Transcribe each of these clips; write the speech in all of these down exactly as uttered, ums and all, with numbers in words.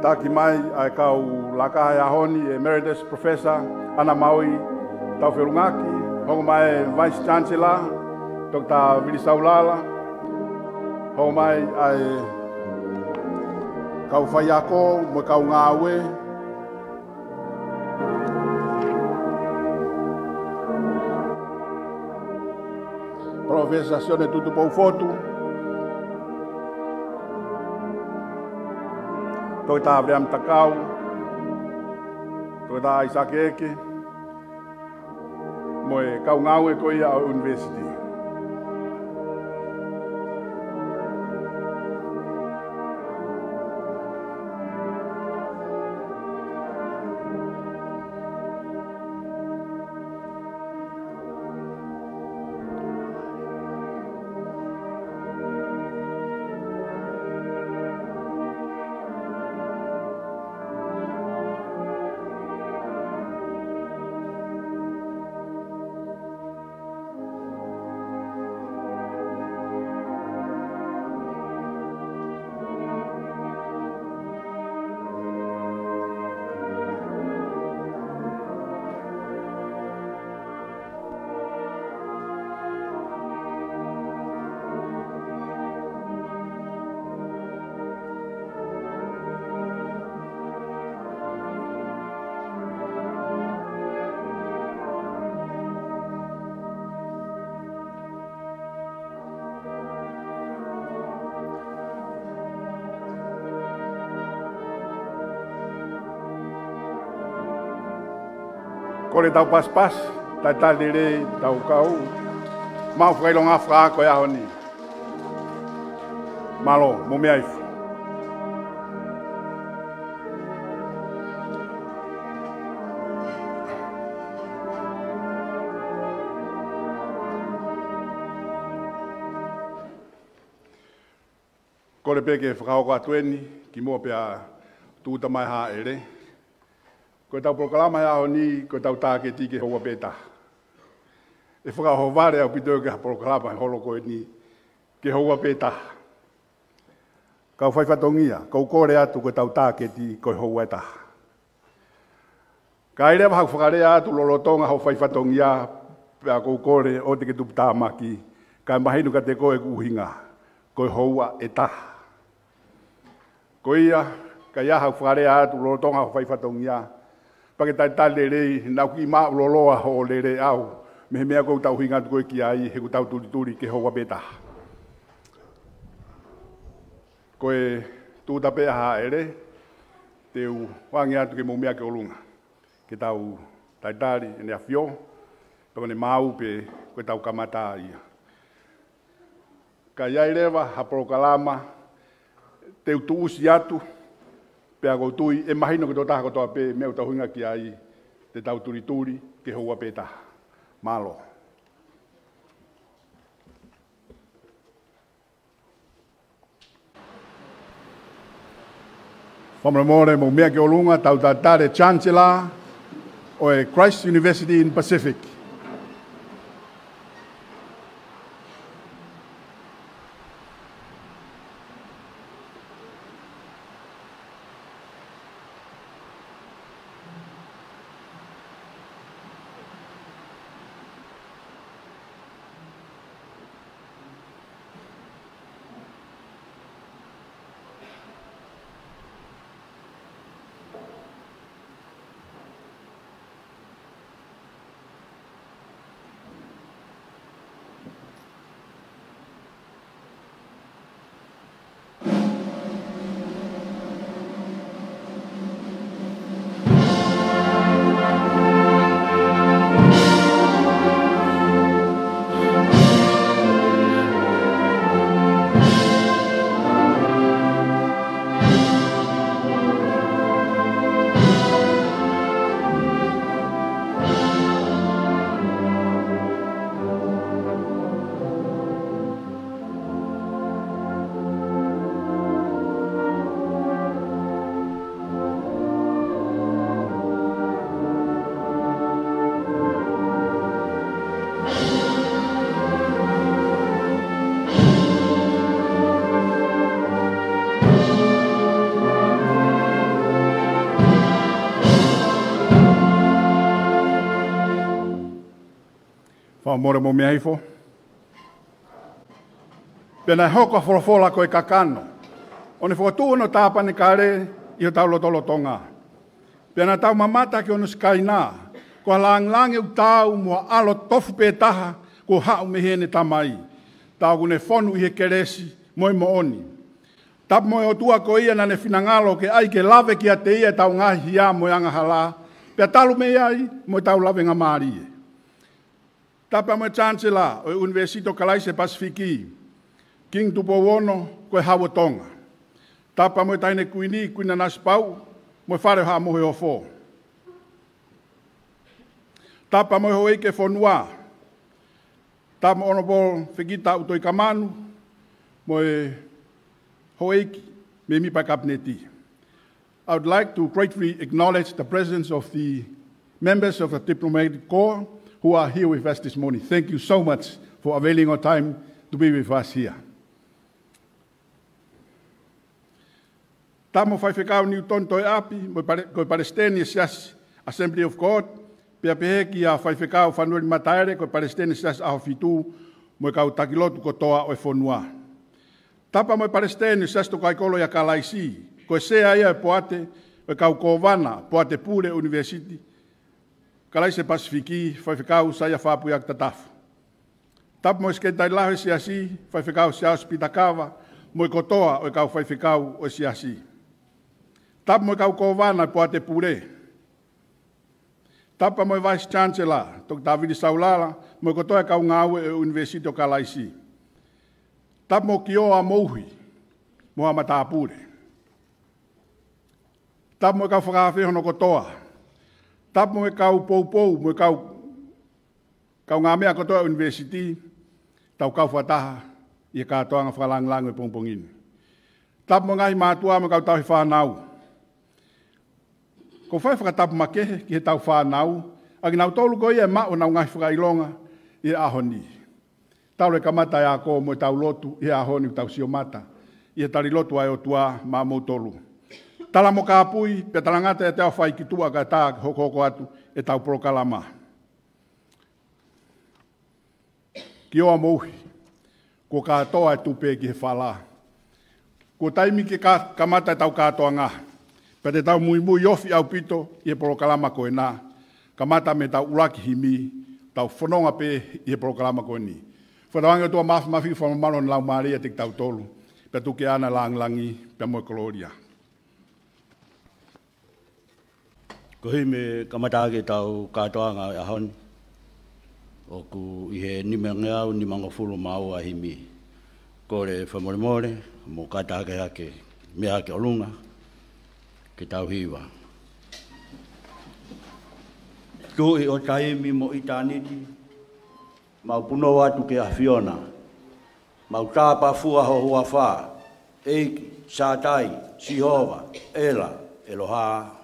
Taki mai ʻa e kau laka he ʻaho ni, Emeritus Professor ʻAna Maui Taufeʻulungaki, hoko mai Vice Chancellor, Toketā Vili Saulala, hoko mai ʻa e kau faiako mo e kau ngāue, Professor Sione Tutupou Fotu, Toketā Viliami Takau, Toketā ʻAisake Eke, mo e kau ngāue ko ia ʻo e ʻunivēsiti. Kole tau pasipasi, talitali lelei tau kau maʻu fakaʻilonga fakaako he ʻaho ni. Mālō, mou meʻa hifo. Kole pē ke fakahoko atu eni, kimuʻa pea tūʻuta mai e hāʻele. Ko ʻetau polokalama he ʻaho ni, ko ʻetau tāketi ke houa pē taha. ʻE fakaʻohovale ʻaupito ia ke ha polokalama he holo ko eni ke houa pē taha. Kau faifatongia, ʻoku ou kole atu ko ʻetau tāketi ko e houa ʻe taha. Ka ʻi ai leva haʻaku fakalea atu lolotonga hoʻo faifatongia, pea ʻoku ou kole ʻoua te ke tuputāmaki, kae mahino kiate koe ʻeku ʻuhinga, ko e houa ʻe taha. Ko ia, ka ʻi ai haʻaku fakalea atu lolotonga hoʻo faifatongia, pea ke talitali lelei, naʻá ku kiʻi maʻu lōloa hoʻo lele ʻau, mei he meʻa ʻoku ou tauhinga atu ko ē ki ai, he ʻoku tau tulituli ke houa pē taha. Ko e tūʻuta pē ʻa e hāʻele, te u hanga atu ke mou meʻa ki ʻolunga. Ke tau talitali ʻEne ʻAfio, pea ko ʻene maau pē ko ʻetau kamata ia. Ka ʻi ai leva ha polokalama te u tuʻusi atu, pea ʻoku ou tui ʻe mahino ki he tokotaha kotoa pē e meʻa ʻoku tau ʻuhinga ki ai, te tau tulituli ke houa pē taha. Mālō. Fakamolemole, mou meʻa ki ʻolunga, tau talitali e Chancellor ʻo e Christ University in Pacific. Fakamolemole mo meʻa hifo. Pea naʻe hoko ʻa e folofola ko e kakano, ʻo ne fokotuʻu hono tāpanekale ʻi hotau lotolotonga. Pea naʻa tau mamata ki hono sikaina, ko e lāngilangi ʻoku taau mo ha ʻAlo tofu pē taha kuo haʻu mei heʻene Tamai, ka ʻoku ne fonu ʻi he kelesi mo e moʻoni. Tapu mo e ʻOtua ko ia naʻa ne finangalo ke ʻai ke lave kiate ia ʻetau ngaahi hia mo e angahala, pea talu mei ai mo ʻetau lavengamālie. Tapu mo e Chancellor ʻo e ʻUnivēsiti ʻo Kalaisi Pasifiki, Kingi Tupou Ono, ko e Hau ʻo Tonga. Tapu mo e Taʻahine Kuini, Kuini Nanasipauʻu, mo e Fale ʻo Haʻa Moheofo. Tapu mo e houʻeiki ʻo e fonua. Tapu mo Honourable Fekitaʻu Toikamanu, mo e houʻeiki mēmipa ʻo e Kapineti. I would like to gratefully acknowledge the presence of the members of the diplomatic corps who are here with us this morning. Thank you so much for availing your time to be with us here. Tapu mo Faifekau Newton Toeapi, mo e pale-, ko e Palesiteni ʻo e Siasi Assembly of God, pea pehē kia Faifekau Fanueli Mataele, ko e Palesiteni ʻo e Siasi ʻAhofitu, mo e kau taki lotu kotoa ʻo e fonua. Tapu mo e Palesiteni ʻo e Siasi Tokaikolo ʻia Kalaisi, ko e Sea ia ʻo e poate ʻo e kau kōvana, poate pule ʻo e ʻUnivēsiti Kalaisi Pasifiki, Faifekau Saia Fapuiaki Tatafu. Tapu mo e Sekelitali Lahi ʻo e Siasi, Faifekau Siaosi Pita Kava, mo e kotoa ʻo e kau faifekau ʻo e Siasi. Tapu mo e kau kōvana ʻo e poate pule. Tapu mo e Vice Chancellor, Toketā Vili Saulala, mo e kotoa e kau ngāue ʻo e ʻUnivēsiti ʻo Kalaisi. Tapu mo Kioa Mouhi, mo haʻa matāpule. Tapu mo e kau fakaafe hono kotoa. Tapu mo e kau poupou, mo e kau kaungāmeʻa kotoa ʻo e ʻUnivēsiti, tau kau fakataha ʻi he kātoanga fakalāngilangi ʻo e pongipongi ni. Tapu mo e ngaahi mātuʻa mo e kau tauhi fānau. ʻOku ou fai fakatapu makehe ki heʻetau fānau, ʻa kinautolu ko ia ʻe maʻu honau ngaahi fakaʻilonga ʻi he ʻaho ni. Talu e kamata e ako mo ʻetau lotu ʻi he ʻaho ni, tau sio mata ʻi he tali lotu ʻa e ʻOtua maʻamoutolu. Tala mo kāpui, pea talangata ʻiate au fai ki tuʻa kae ʻatā ke hokohoko atu ʻetau polokalama. Kioa Mouhi, kuo kātoa e tupe ki he fala. Kuo taimi ke ka-, kamata ʻetau kātoanga. Pea te tau muimui ofi ʻaupito ʻi he polokalama ko ena. Kamata mei heʻetau ʻuluaki himi, tau fononga pē ʻi he polokalama ko eni. Fakatauange ʻOtua Māfimafi, fakamālō ʻa e Laumālie ʻiate kitautolu. Pea tuku ke ʻaʻana e lāngilangi, pea mo e kolōlia. Ko e himi kamata ʻaki ʻetau kātoanga ʻo e ʻaho ni, ʻoku ʻi he nimangeau nimangofulu mā ua e himi. Kole fakamolemole, mo kātaki hake, meʻa hake ʻolunga, ke tau hiva. Tuʻi ʻo taimi mo ʻitāniti, mau punou atu ki he ʻAfiona. Mau tāpafua ho huafa, ʻEiki, Sātai, Sihova, ʻEla, ʻEloha.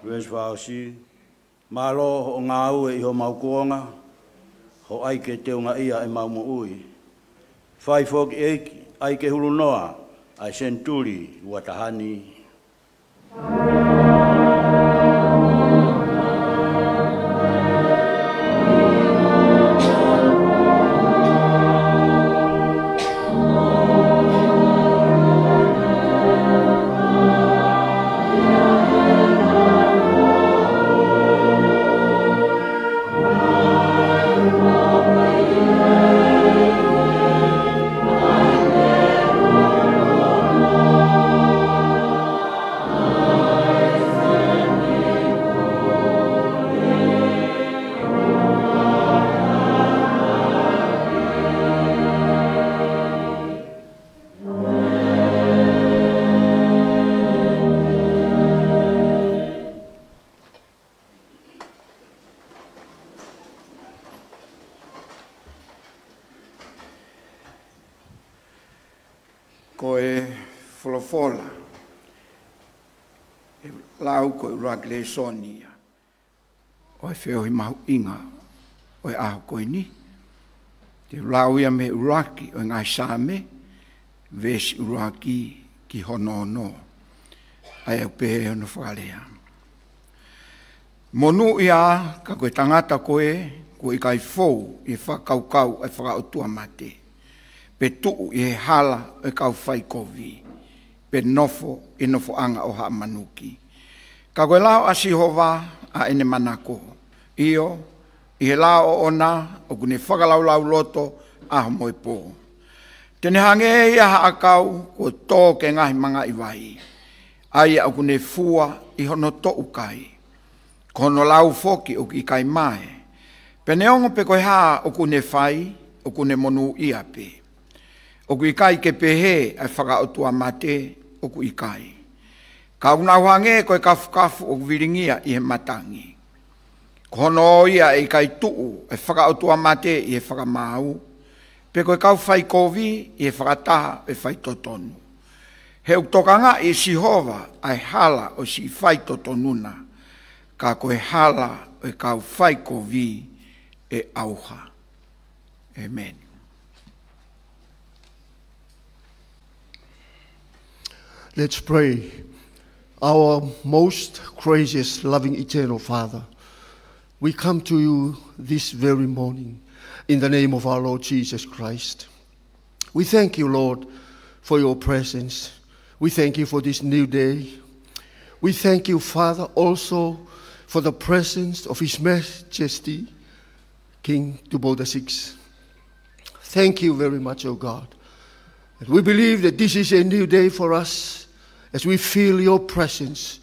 Veesi fakaʻosi. Mālō hoʻo ngāue ʻi homau kuonga, hoʻo ʻai ke teungaʻia ʻemau moʻui. Fai foki ʻEiki, ʻai ke hulu noa ʻa e senituli ua taha ni. Fola, ʻe lau ko e ʻuluaki lēsoni ia ʻo e feohi mahuʻinga ʻo e ʻaho ko eni. Te u lau ia mei he ʻuluaki ʻo e ngaahi Saame, veesi ʻuluaki ki hono ono. ʻA ia ʻoku pehē hono fakalea: Monūʻia ā, ka ko e tangata ko ē kuo ʻikai fou ʻi he fakakaukau ʻa e fakaʻotuamate, pe tuʻu ʻi he hala ʻo e kau faikovi, pe nofo ʻi he nofoʻanga ʻo haʻa manuki. Ka ko e lao ʻa Sihova ʻa ʻene manako, ʻio, ʻi he lao ʻoʻona ʻoku ne fakalaulauloto ʻaho mo e pō. Te ne hangē ia ha ʻakau kuo tō ki he ngaahi mangaʻi vai, ʻa ia ʻoku ne fua ʻi hono toʻukai, ko hono lau foki ʻoku ʻikai mae. Pe neongo pe ko e hā ʻoku ne fai, ʻoku ne monūʻia pē. ʻOku ʻikai ke pehē ʻa e fakaʻotuamate, ʻoku ʻikai. Ka ʻoku nau hangē ko e kafukafu ʻoku vilingia ʻi he matangi. Ko hono ō ia ʻe ʻikai tuʻu ʻa e fakaʻotuamate ʻi he fakamaau, pe ko e kau faikovi ʻi he fakataha ʻo e faitotonu. He ʻoku tokangaʻi ʻe Sihova ʻa e hala ʻo siʻi faitotonu na, ka ko e hala ʻo e kau faikovi ʻe ʻauha. ʻĒmeni. Let's pray. Our most gracious, loving, eternal Father, we come to you this very morning in the name of our Lord Jesus Christ. We thank you, Lord, for your presence. We thank you for this new day. We thank you, Father, also for the presence of His Majesty, King Tupou the sixth. Thank you very much, O God. And we believe that this is a new day for us as we feel your presence,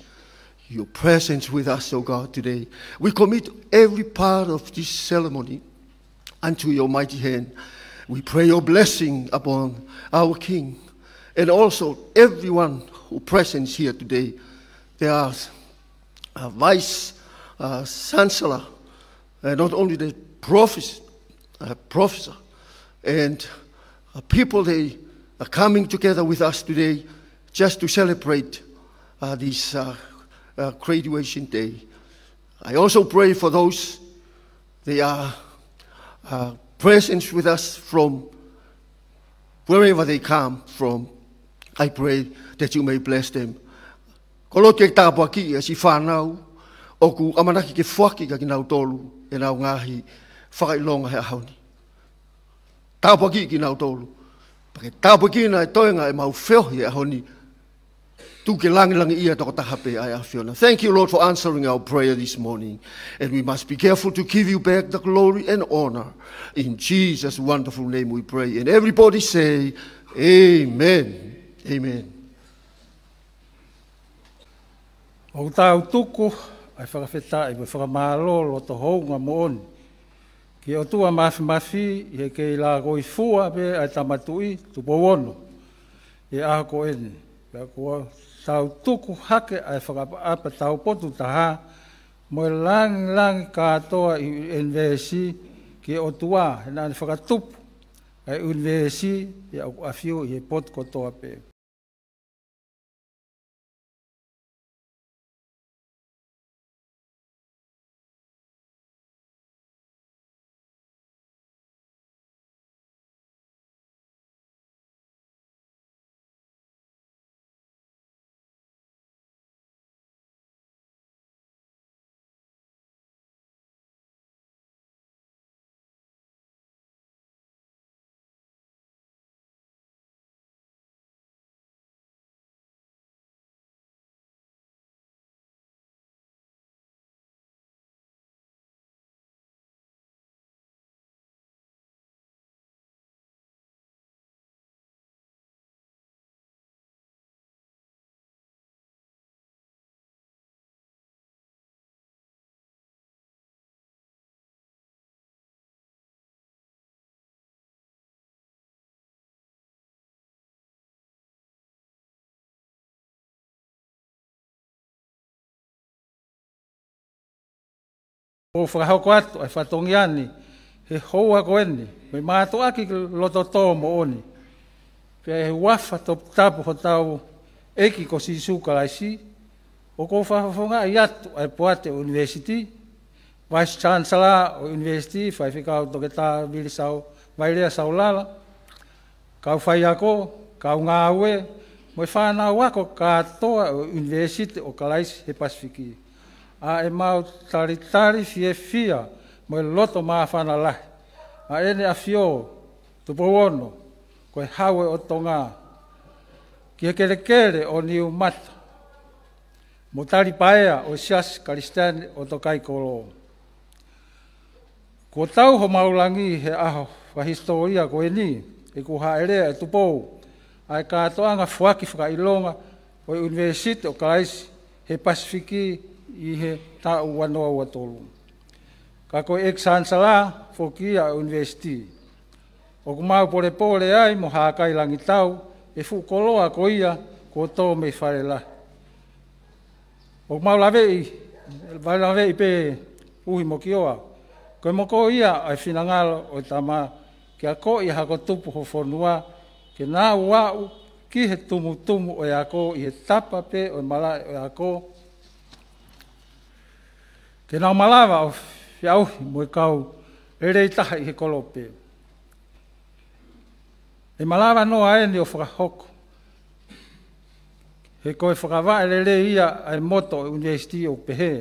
your presence with us, O God, today. We commit every part of this ceremony unto your mighty hand. We pray your blessing upon our King and also everyone who present here today. There are, uh, Vice, uh, Chancellor, uh, not only the profes-, uh, professor, and, uh, people, they are coming together with us today just to celebrate, uh, this, uh, uh, graduation day. I also pray for those, they are, uh, present with us from wherever they come from. I pray that you may bless them. Koloa ke tāpuakiʻi ʻa siʻi fānau ʻoku ʻamanaki ke foaki kia kinautolu ʻenau ngaahi fakaʻilonga he ʻaho ni. Tāpuakiʻi kinautolu. Pea ke tāpuakiʻi ʻa e toenga ʻemau feohi he ʻaho ni. Tuku ke langilangiʻia tokotaha pē ʻa e ʻAfiona. Thank you, Lord, for answering our prayer this morning. And we must be careful to give you back the glory and honor. In Jesus' wonderful name we pray. And everybody say, Amen. Amen. ʻOku tau tuku ʻa e fakafetaʻi mo e fakamālō loto houngaʻia moʻoni ki he ʻOtua Māfimafi ʻi he kei lākoifua pē ʻa e Tama Tuʻi Tupou Ono ʻi he ʻaho ko eni. Pea ʻoku tau tuku hake ʻa e fakaʻapaʻapa taupotu taha mo e langilangi kātoa ʻi he ʻunivēsi ki he ʻOtua, he naʻa ne fakatupu ʻa e ʻunivēsi, pea ʻoku ʻafio ʻi he potu kotoa pē. ʻOku fakahoko atu ʻa e fatongia ni he houa ko eni, mo e mātuʻaki loto tō moʻoni. Pea ʻi he huafa toputapu hotau ʻEiki ko Sīsū Kalaisi, ʻoku ou fakafofongaʻi atu ʻa e poate ʻo e ʻunivēsiti, Vice Chancellor ʻo e ʻunivēsiti, Faifekau Toketā Vili Sau-, Vailea Saulala, kau faiako, kau ngāue, mo e fānau ako kātoa ʻo e ʻUnivēsiti ʻo Kalaisi he Pasifiki. ʻA ʻemau talitali fiefia mo e loto māfana lahi ʻa ʻEne ʻAfio, Tupou Ono, ko e Hau ʻo Tonga, ki he kelekele ʻo Niumata, mo Talipaea ʻo e Siasi Kalisitiane ʻo Tokaikolō. Kuo tau homau langi he ʻaho fakahisitōlia ko eni, he kuo hāʻele ʻa e Tupou ʻa e kātoanga foaki fakaʻilonga ʻo e ʻUnivēsiti ʻo Kalaisi he Pasifiki ʻi he taʻu ua noa ua tolu. Ka ko e ʻEiki Sanisala foki ia ʻo e ʻunivēsiti, ʻoku mau polepole ai mo hākailangitau e fuʻu koloa ko ia kuo tō mei Fale Lahi. ʻOku mau laveʻi, mau laveʻi pē Uhi mo Kioa, ko e moko ia ʻa e finangalo ʻo e Tamai, ke akoʻi ʻa e hako tupu ho fonua, ke nau aʻu ki he tumutumu ʻo e ako ʻi he tapa pē ʻo e malaʻe ʻo e ako, ke nau malava ʻo feʻauhi mo e kau lelei taha ʻi he kolope. ʻE malava noa eni ʻo fakahoko, he ko e fakavaʻe lelei ia ʻa e moto ʻo e ʻunivēsiti ʻoku pehē: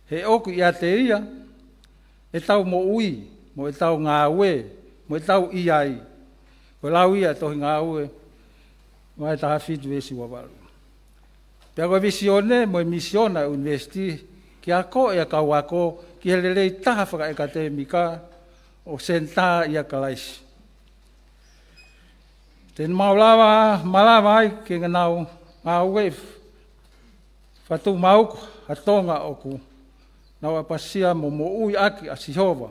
He ʻoku ʻiate ia ʻetau moʻui, mo ʻetau ngāue, mo ʻetau ʻi ai. Ko e lau ia ʻa e tohi Ngāue, vahe taha fitu veesi ua valu. Pea ko e vīsone mo e misiona ʻo e ʻunivēsiti, ke akoʻi ʻa e kau ako ki he lelei taha fakaʻekatēmika ʻo senitā ʻia Kalaisi. Te nau malava, malava ai ke nau ngāue fakatuʻumaʻu ha Tonga ʻoku nau ʻapasia mo moʻui ʻaki ʻa Sihova,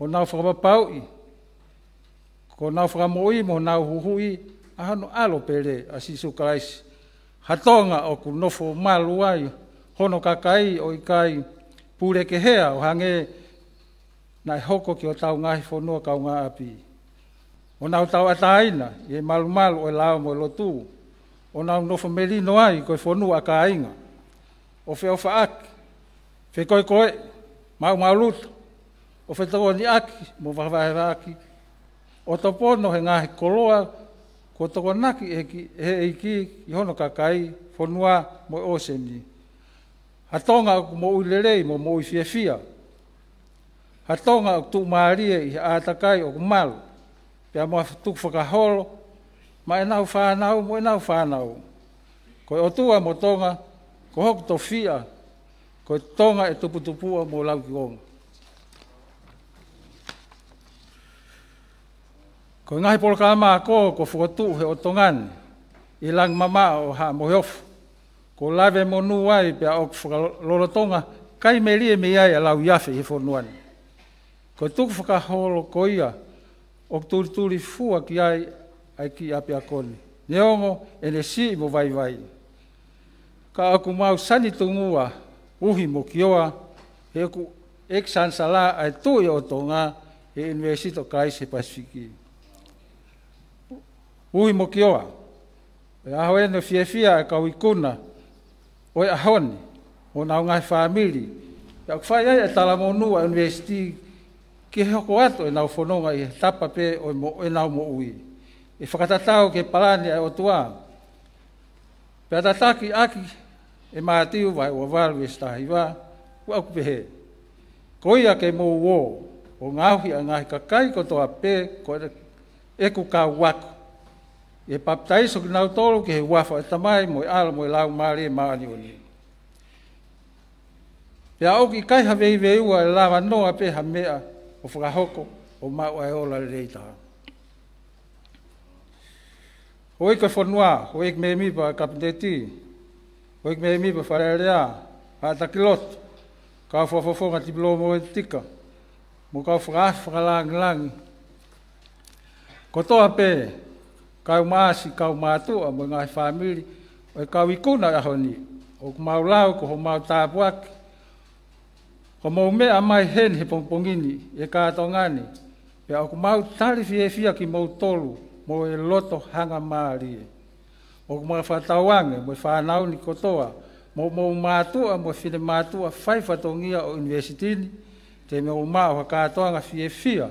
ʻo nau fakapapauʻi ko honau Fakamoʻui mo honau Huhuʻi ʻa hono ʻAlo pele ʻa Sīsū Kalaisi. Ha Tonga ʻoku nofo malu ai hono kakai, ʻo ʻikai pule kehe ʻo hangē naʻe hoko ki hotau ngaahi fonua kaungāʻapi. ʻO nau tauʻatāina ʻi he malumalu ʻo e lao mo e lotu, ʻo nau nofo melino ai ko e fonua ʻa kāinga, ʻo feʻofaʻaki, fekoekoeʻi, maʻumaʻuluta, ʻo fetokoniʻaki mo fakavahevahevaʻaki, ʻo topono he ngaahi koloa kuo tokonaki ʻe he ki-, ʻe he ʻEiki ki hono kakai, fonua mo e ʻōseni. Ha Tonga ʻoku moʻui lelei mo moʻui fiefia. Ha Tonga ʻoku tuʻumālie ʻi he ʻātakai ʻoku malu, pea mo ha tukufakaholo maʻa ʻenau fānau mo ʻenau fānau. Ko e ʻOtua mo Tonga, ko hoku tofiʻa, ko e Tonga ʻe tuputupuʻa mo laukionga. Ko e ngaahi polokalama ako kuo fokotuʻu he ʻOtonga ni ʻi he langi mamaʻo ʻo Haʻa Moheofo, kuo lave monū ai pea ʻoku fakalolotonga kai melie mei ai ʻa e lauiafe ʻi he fonua ni. Ko e tukufakaholo ko ia ʻoku tulitulifua ki ai ʻa e kiʻi ʻapiako ni, neongo ʻene siʻi mo vaivai. Ka ʻoku mau sanitungua Uhi mo Kioa, he ʻoku ʻEiki Sanisala ʻa e Tuʻi ʻo Tonga he ʻUnivēsiti ʻo Kalaisi he Pasifiki. Uhi mo Kioa, ʻi he ʻaho ni ʻoku fiefia ʻa e kau ikuna ʻo e ʻaho ni mo honau ngaahi fāmili, pea ʻoku fai ai ʻa e talamonū ʻa e ʻunivēsiti ki he hoko atu ʻenau fononga ʻi he tapa pē ʻo e mo-, ʻenau moʻui, ʻi he fakatatau ki he palani ʻa e ʻOtua. Pea tataki ʻaki ʻe Mātiu vahe ua valu veesi taha hiva, ʻoku pehē: Ko ia ke mou ō ʻo ngaohi ʻa e ngaahi kakai kotoa pē ko ʻeku kau ako, ʻi he papitaiso kinautolu ki he huafa ʻo e Tamai mo e ʻAlo mo e Laumālie Māʻoniʻoni. Pea ʻoku ʻikai ha veiveiua ʻe lava noa pē ha meʻa ʻo fakahoko ʻo maʻu ʻa e ola lelei taha. Houʻeiki ʻo e fonua, houʻeiki mēmipa Kapineti, houʻeiki mēmipa Fale Alea, haʻa taki lotu, kau fakafofonga tipilōmētika, mo e kau fakaafe fakalāngilangi kotoa pē, kau maʻasi, kau mātuʻa, mo e ngaahi fāmili ʻo e kau ikuna ʻo e ʻaho ni, ʻoku mau lau ko homau tāpuaki hoʻomou meʻa mai heni he pongipongi ni ʻi he kātoanga ni, pea ʻoku mau tali fiefia kimoutolu mo e loto hangamālie. ʻOku mau fakatauange mo e fānau ni kotoa, mo hoʻomou mātuʻa mo e finemātuʻa fai fatongia ʻo e ʻunivēsiti ni, te mou maʻu ha kātoanga fiefia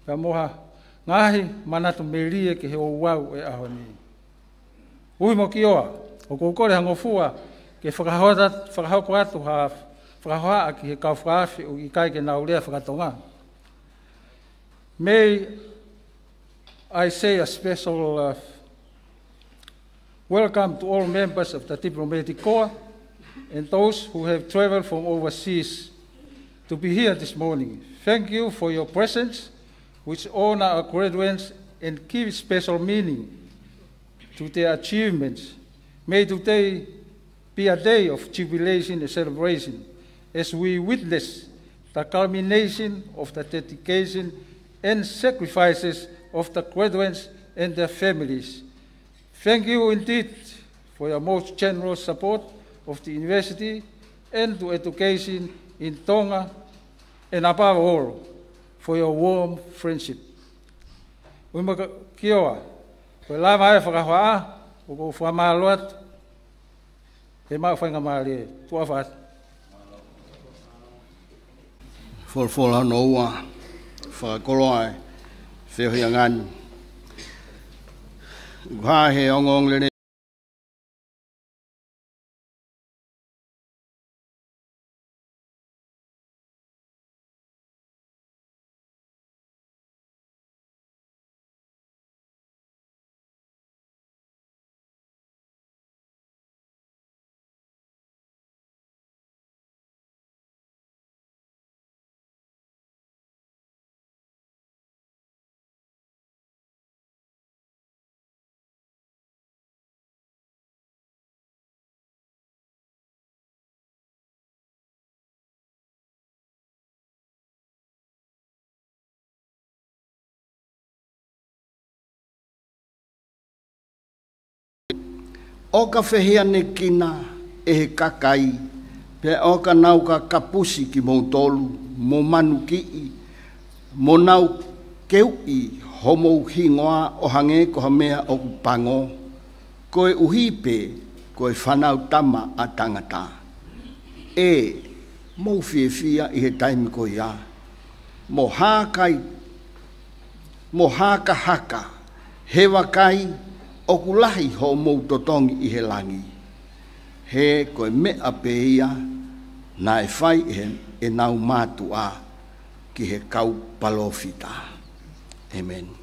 pea mo ha ngaahi manatu melie ki he ouau ʻo e ʻaho ni. ʻUhi mo Kioa, ʻoku ou kole ha ngofua ke fakahota-, fakahoko atu ha fakahohaʻa ki he kau fakaafe ʻoku ʻikai ke nau lea faka-Tonga. May I say a special, uh, welcome to all members of the diplomatic corps and those who have traveled from overseas to be here this morning. Thank you for your presence, which honor our graduates and give special meaning to their achievements. May today be a day of jubilation and celebration as we witness the culmination of the dedication and sacrifices of the graduates and their families. Thank you indeed for your most generous support of the university and to education in Tonga, and above all, for your warm friendship. ʻUhi mo Kioa, ko e lava ʻa e fakahohaʻa, ʻoku ou fakamālō atu, he maʻu faingamālie, tuʻa ʻofa atu. Folofola hono ua, fakakoloa e feohiʻanga ni. Kuo hā he ongoongolelei ʻOka fehiʻanekina ʻe he kakai, pea ʻoka nau kakapusi kimoutolu mo manukiʻi, mo nau keuʻi homou hingoa ʻo hangē ko ha meʻa ʻoku pango, koeʻuhi pē ko e Fānautama ʻa Tangata. ʻE, mou fiefia ʻi he taimi ko ia, mo hākai, mo hakahaka, he vakai, ʻoku lahi hoʻomou totongi ʻi he langi. He ko e meʻa pē ia naʻe fai ʻe he, ʻenau mātuʻa ki he kau palōfita. ʻĒmeni.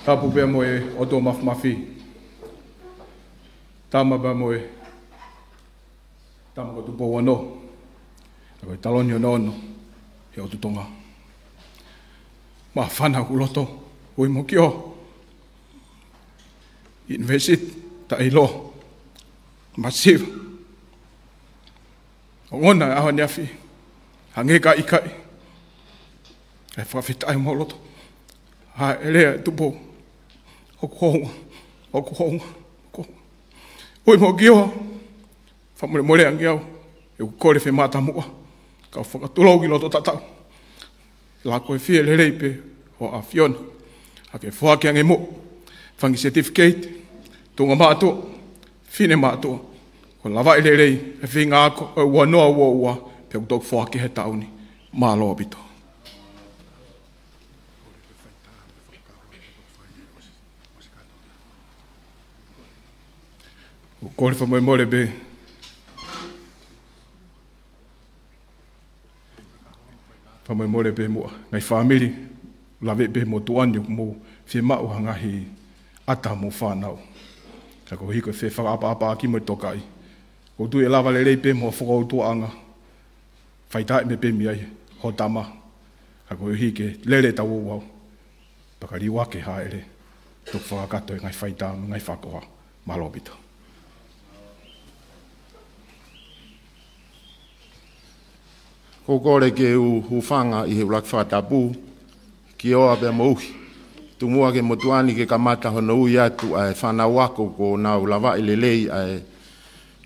Tapu pea mo e ʻOtua Mafimafi. Tama pea mo e tama ko Tupou Ono. Ka ko e taloni onoono ʻe he ʻOtu Tonga. Māfana ʻoku loto, ui mo kio. University, taʻeʻiloa. Masiva. Ongona e ʻaho ni afi, hangē ka ʻikai. ʻE fakafetaʻi mo loto. Hāʻele ʻa Tupou. ʻOku hounga, ʻoku hounga, ʻoku hounga. Ui mo kio, fakamolemole ange au, ʻeku kole femātamuʻa. Kau fakatulou ki loto tatau. Lako e fie lelei pē ʻo ʻAfiona. ʻA ke foaki ange mo, fanga certificate, tuʻunga mātuʻa, fine mātuʻa. Ko e lavaʻi lelei, e feinga ako, ʻo e ua noa ua ua, pea ʻoku toki foaki he taʻu ni. Mālō ʻaupito. ʻOku kole fakamolemole pē. Fakamolemole pē muʻa, ngaahi fāmili, lave pē mo tuʻa ni ʻoku mou fiemaʻu ha ngaahi ʻata mo fānau. Ka ko e hiko e fefakaʻapaʻapa ʻaki mo e tokaʻi. ʻOku ou tui ʻe lava lelei pē mo fakaʻotuaʻanga. Faitāʻi mai pē mei ai, ho tama. Ka ko e hiki lele tau ouau. Pea ka liua ke hāʻele. Toki fakakakato e ngaahi faitā, ngaahi fakaʻotuaʻanga. Mālō ʻaupito. ʻOku ou kole ke u hūfanga ʻi he ʻuluaki fakatapu, kioa pea mo uhi. Tuku muʻa ke motuʻa ni ke kamata hono ui atu ʻa e fānau ako kuo nau lavaʻi lelei ʻa e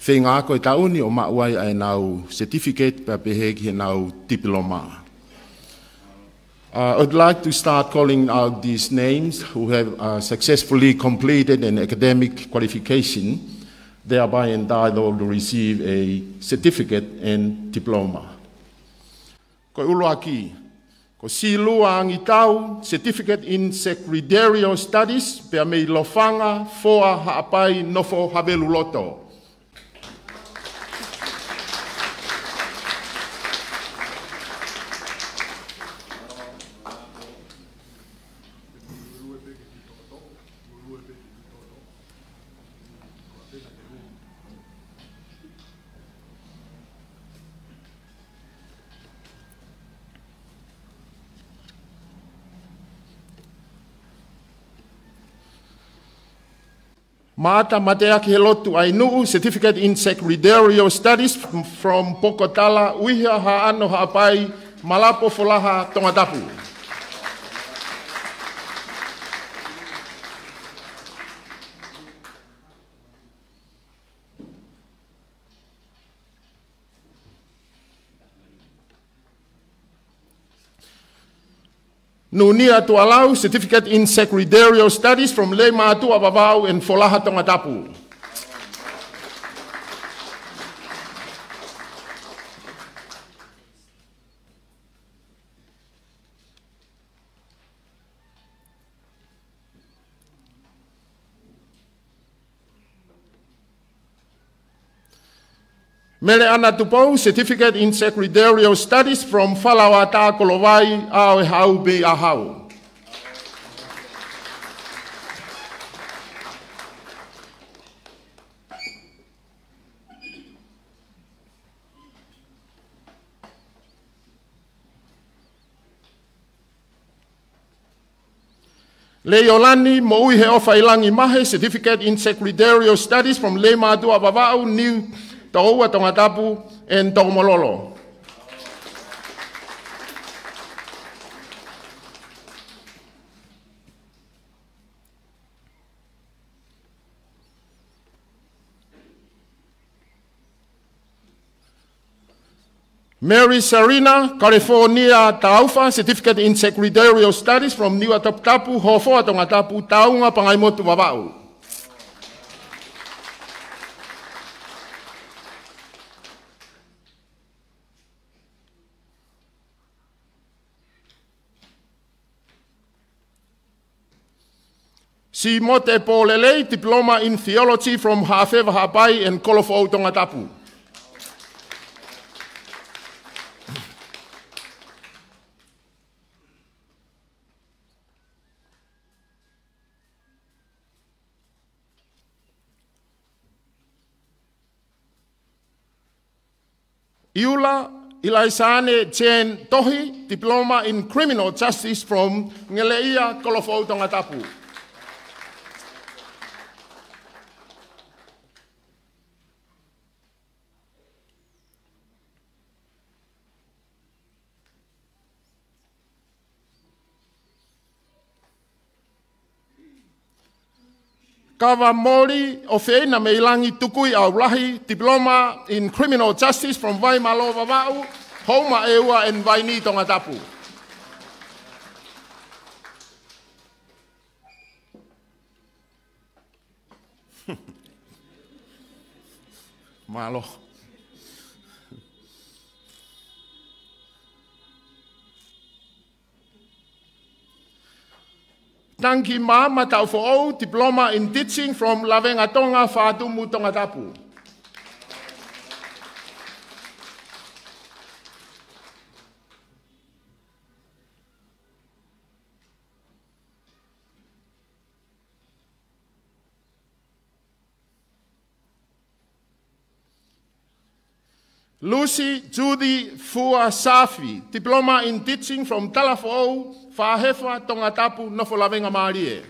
feinga ako he taʻu ni ʻo maʻu ai ʻa ʻenau certificate pea pehē ki heʻenau tipiloma. Uh, I'd like to start calling out these names who have, uh, successfully completed an academic qualification, thereby entitled to receive a certificate and diploma. Ko e ʻuluaki, ko Silua Angitau, Certificate in Secretarial Studies, pea mei Lofanga, Foa, Haʻapai, Nofo, Haveluloto. Maʻata Mateakihelotu ʻAinuʻu, Certificate in Secretarial Studies from, from Pokotala, ʻUiha, Haʻano, Haʻapai, Malapo, Folaha, Tongatapu. Nunia Tuʻalau, Certificate in Secretarial Studies from Leimātuʻa, Vavaʻu and Folaha, Tongatapu. Meleʻana Tupou, Certificate in Secretarial Studies from Falauatā, Kolovai, ʻAohau pē ʻAhau. Leiolani Moʻuiheʻofa ʻIlangi Mahe, Certificate in Secretarial Studies from Leimātuʻa, Vavaʻu, Niu Toʻoua, Tongatapu and Tokomololo. Mary Serena California Taufa, Certificate in Secretarial Studies from Niuatoputapu, Hofoa, Tongatapu, Taunga, Pangaimotu, Vavaʻu. Simote Polelei, Diploma in Theology from Haʻafeva Haʻapai and Kolofoʻou, Tongatapu. ʻIula ʻIlaisaane Jane Tohi, Diploma in Criminal Justice from Ngeleʻia, Kolofou, Tongatapu. Kavamoli ʻOfeina Meilangi Tukuiʻaulahi, Diploma in Criminal Justice from Vaimalo, Vavaʻu, Houma ʻEua and Vainī, Tongatapu. Mālō. Tangi Mā Mataʻufoʻou, Diploma in Teaching from Lavengatonga, Fatumu, Tongatapu. Lucy Judy Fua Safi, Diploma in Teaching from Talafoʻou, Fahefa, Tongatapu, nofo lavengamālie.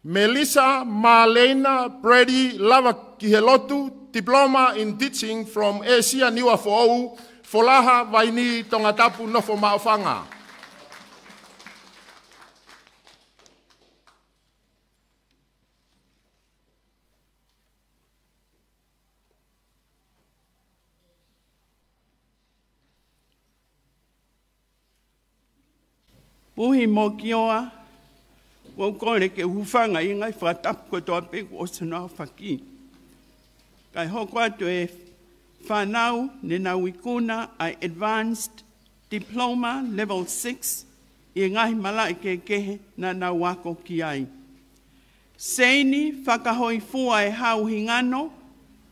Melissa Marlena Brady Lavakihelotu, Diploma in Teaching from ʻĒsia Niuafoʻou, Folaha, Vainī, Tongatapu, nofo maʻufanga. Puhi mo Kioa, ʻoku ou kole ke u hūfanga ʻi he ngaahi fakatapu kotoa pē kuo ʻosi hono aofaki. Kae hoko atu e fānau ne nau ikuna ʻa e Advanced Diploma Level six ʻi he ngaahi malaʻe kehekehe naʻa nau ako ki ai. Seini Fakahoifua ʻe Hau Hingano,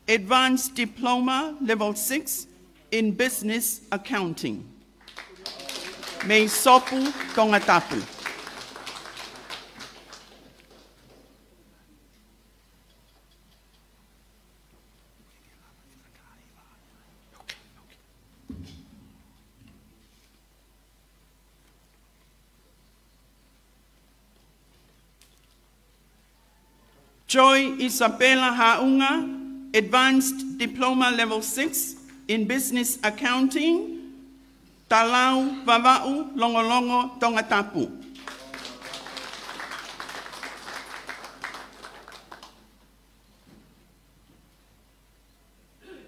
Advanced Diploma Level six in Business Accounting, mei Sopu, Tongatapu. Joy Isabella Haʻunga, Advanced Diploma Level six in Business Accounting, Talau, Vavaʻu, Longolongo, Tongatapu.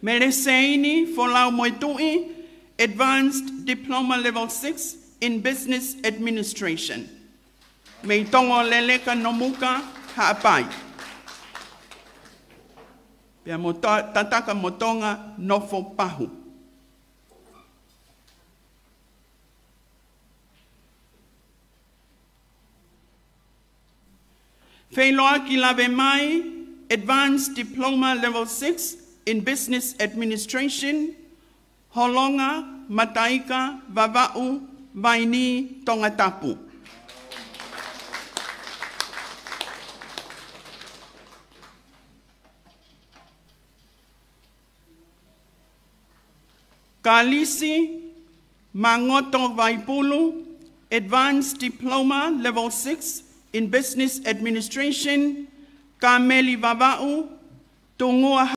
Meleseini Folau Moetuʻi, Advanced Diploma Level six in Business Administration, mei Tongoleleka, Nomuka, Haʻapai. Pea mo Ta-, Tataka mo Tonga, nofo Pahu. Feiloaki Lavemai, Advanced Diploma Level six in Business Administration, Holonga, Mataika, Vavaʻu, Vainī, Tongatapu. Kalisi Mangoto Vaipulu, Advanced Diploma Level six in Business Administration, Kameli, Vavaʻu, Tungua.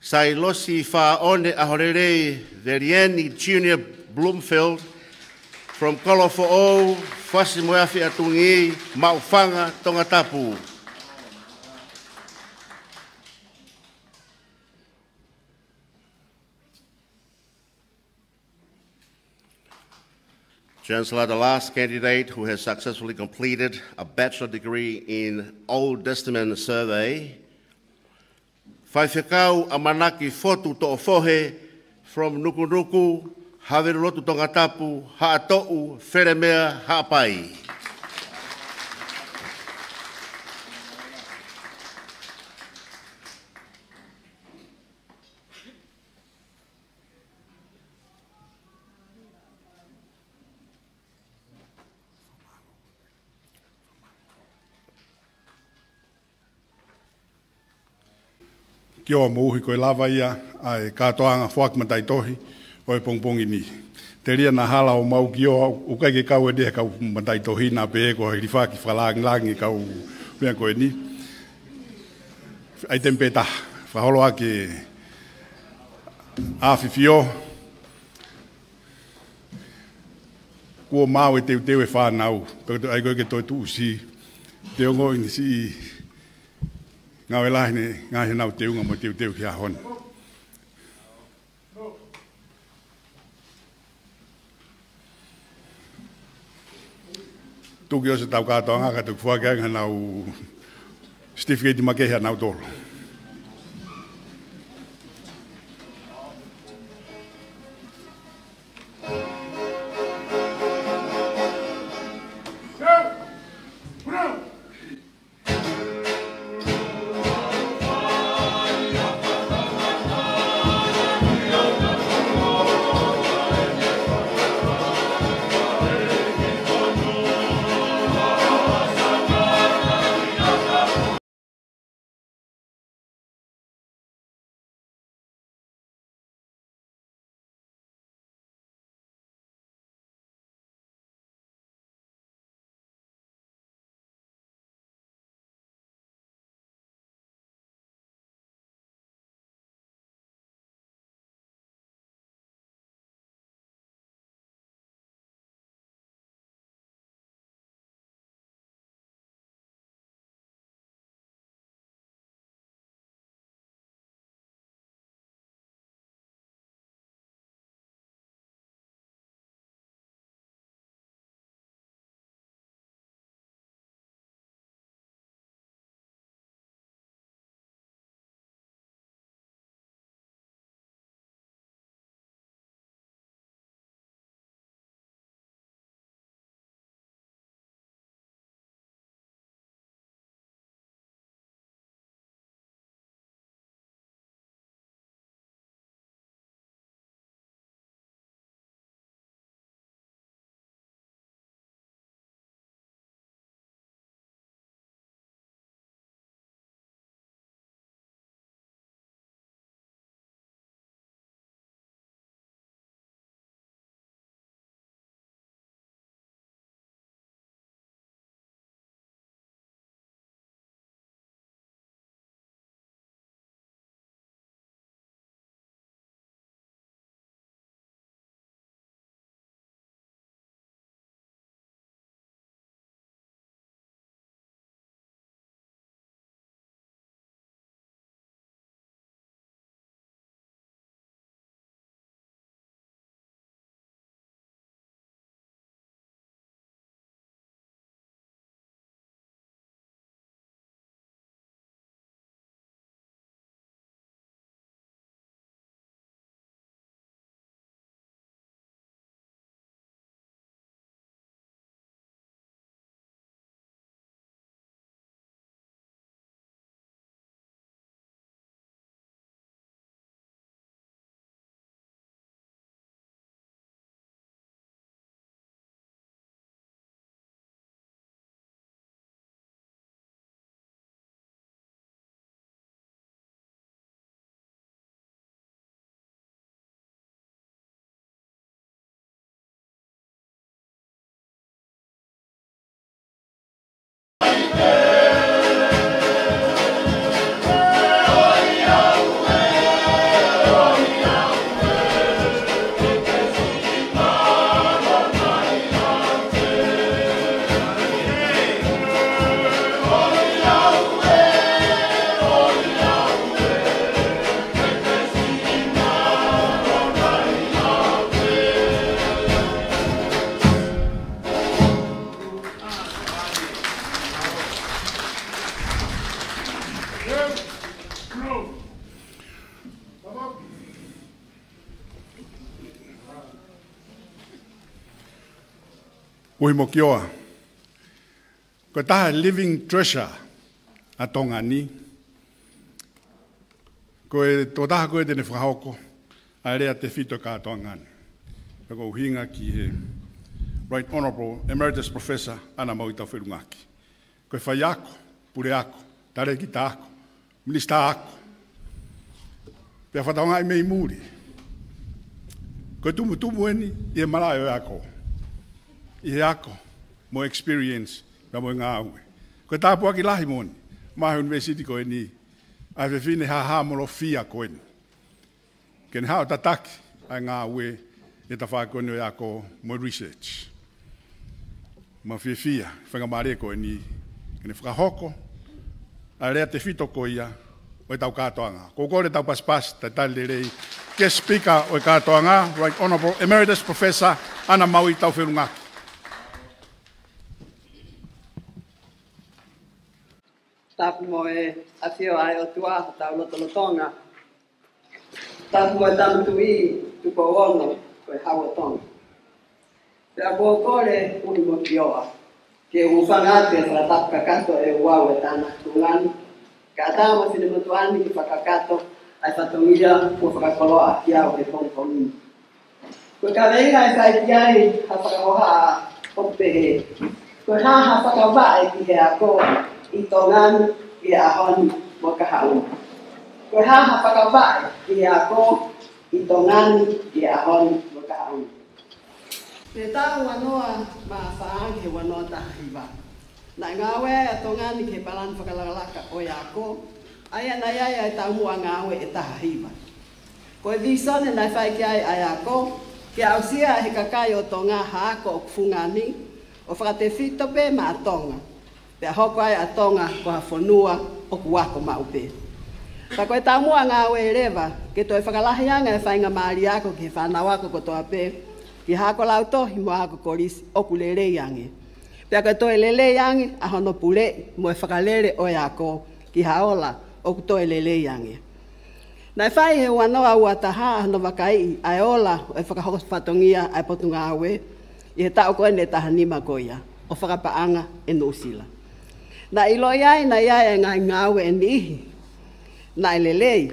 Sailosi Faone Aholelei Velieni Junior Bloomfield, from Kolofoʻou, Fasi mo e Afi ʻa Tungī, Maʻufanga, Tongatapu. Chancellor, the last candidate who has successfully completed a bachelor degree in Old Testament survey, Faifekau ʻAmanaki Fotu Toʻofohe, from Nukunuku, Havelulotu, Tongatapu, Haʻatoʻu, Felemea, Haʻapai. Kiʻi moʻui, ko e lava ia ʻa e kātoanga foaki mataʻitohi ʻo e pongipongi ni. Telia naʻa hala ʻo mau kiʻi, ʻoku ʻikai ke kau eni he kau mataʻitohi na pē, ko e hilifaki fakalangilangi kau meʻa ko eni. ʻAi tempe ta fakaholo ake ʻa e ʻAfifio. Kuo maau e teuteu e fānau, pea ko e toe ʻai ko ē ke toe tuʻusi. Te ongoʻi ni siʻi ngāue lahi ne ngaahi ʻenau teunga mo e teuteu ki he ʻaho ni. Tuku ʻosi ʻetau kātoanga kae tuku foaki ange haʻanau certificate makehe ʻanautolu. Puhimokioa. Ko e taha e living treasure ʻa Tonga ni. Ko e tokotaha ko ē te ne fakahoko ʻa e lea tefito ʻo e kātoanga ni. Pea ko e ʻuhinga ki he Right Honourable Emeritus Professor ʻAna Maui Taufelungaki. Ko e faiako, puleako, talēkita ako, minisitā ako. Pea fakatokangaʻi mei muli. Ko e tumutumu eni ʻi he malaʻe ʻo e ako. ʻI he ako, mo e experience, pea mo e ngāue. Ko e tāpuaki lahi moʻoni maʻa e university ko eni, ʻa e fefine hāhāmolofia ko eni. Ke ne hao tataki ʻa e ngāue ʻi he tafaʻaki ko eni ʻo e ako mo e research. Mau fiefia, faingamālie ko eni, ke ne fakahoko ʻa e lea tefito ko ia ʻo ʻetau kātoanga. Ko e kole ʻetau pasipasi, talitali lelei ki he Speaker ʻo e kātoanga, Right Honourable Emeritus Professor ʻAna Maui Taufelungaki. Tapu mo e ʻafio ʻa e ʻOtua ʻi hotau lotolotonga. Tapu mo e Tama Tuʻi Tupou Ono, ko e Hau ʻo Tonga. Pea ʻoku ou kole Puhimokioa ke u hūfanga atu he fakatapu kakato ʻe ua ʻo e tānaki tuʻunga ni, kae ʻatā mo e finemotuʻa ni ke fakakakato ʻa e fatongia kuo fakakoloa ʻaki au he pongipongi ni. Ko e kaveinga ʻe fai ki ai ha fakahohaʻa ʻoku pehē: Ko e hā ha fakavaʻe ki he ako ʻi Tonga ni ʻi he ʻaho ni mo e kahaʻu ni? Ko e hā ha fakavaʻe ki he ako ʻi Tonga ni ʻi he ʻaho ni mo e kahaʻu ni? Mei he taʻu ua noa mā fā ki he ua noa taha hiva, naʻe ngāue ai ʻa Tonga ni ki he palani fakalakalaka ʻo e ako, ʻa ia naʻe ʻi ai ʻa e taumuʻa ngāue ʻe taha hiva. Ko e vīsone naʻe fai ki ai ʻa e ako, ke aʻusia ʻe he kakai ʻo Tonga ha ako ʻoku fungani, ʻo fakatefito pē maʻa Tonga, pea hoko ai ʻa Tonga ko ha fonua ʻoku ako maʻu pē. Ka ko e taumuʻa ngāue leva, ke toe fakalahi ange ʻa e faingamālie ako ki he fānau ako kotoa pē, ki he ako lautohi mo e ako kolisi ʻoku lelei ange. Pea ke toe lelei ange ʻa hono puleʻi mo e fakalele ʻo e ako ki ha ola ʻoku toe lelei ange. Naʻe fai he ua noa ua taha ʻa hono vakaiʻi ʻa e ola ʻo e fakahoko fatongia ʻa e Potungāue ʻi he taʻu ko eni ʻe taha nima ko ia, ʻo fakapaʻanga ʻe Nuʻusila. Naʻe ʻiloʻi ai naʻe ʻi ai e ngaahi ngāue ʻe niʻihi naʻe lelei,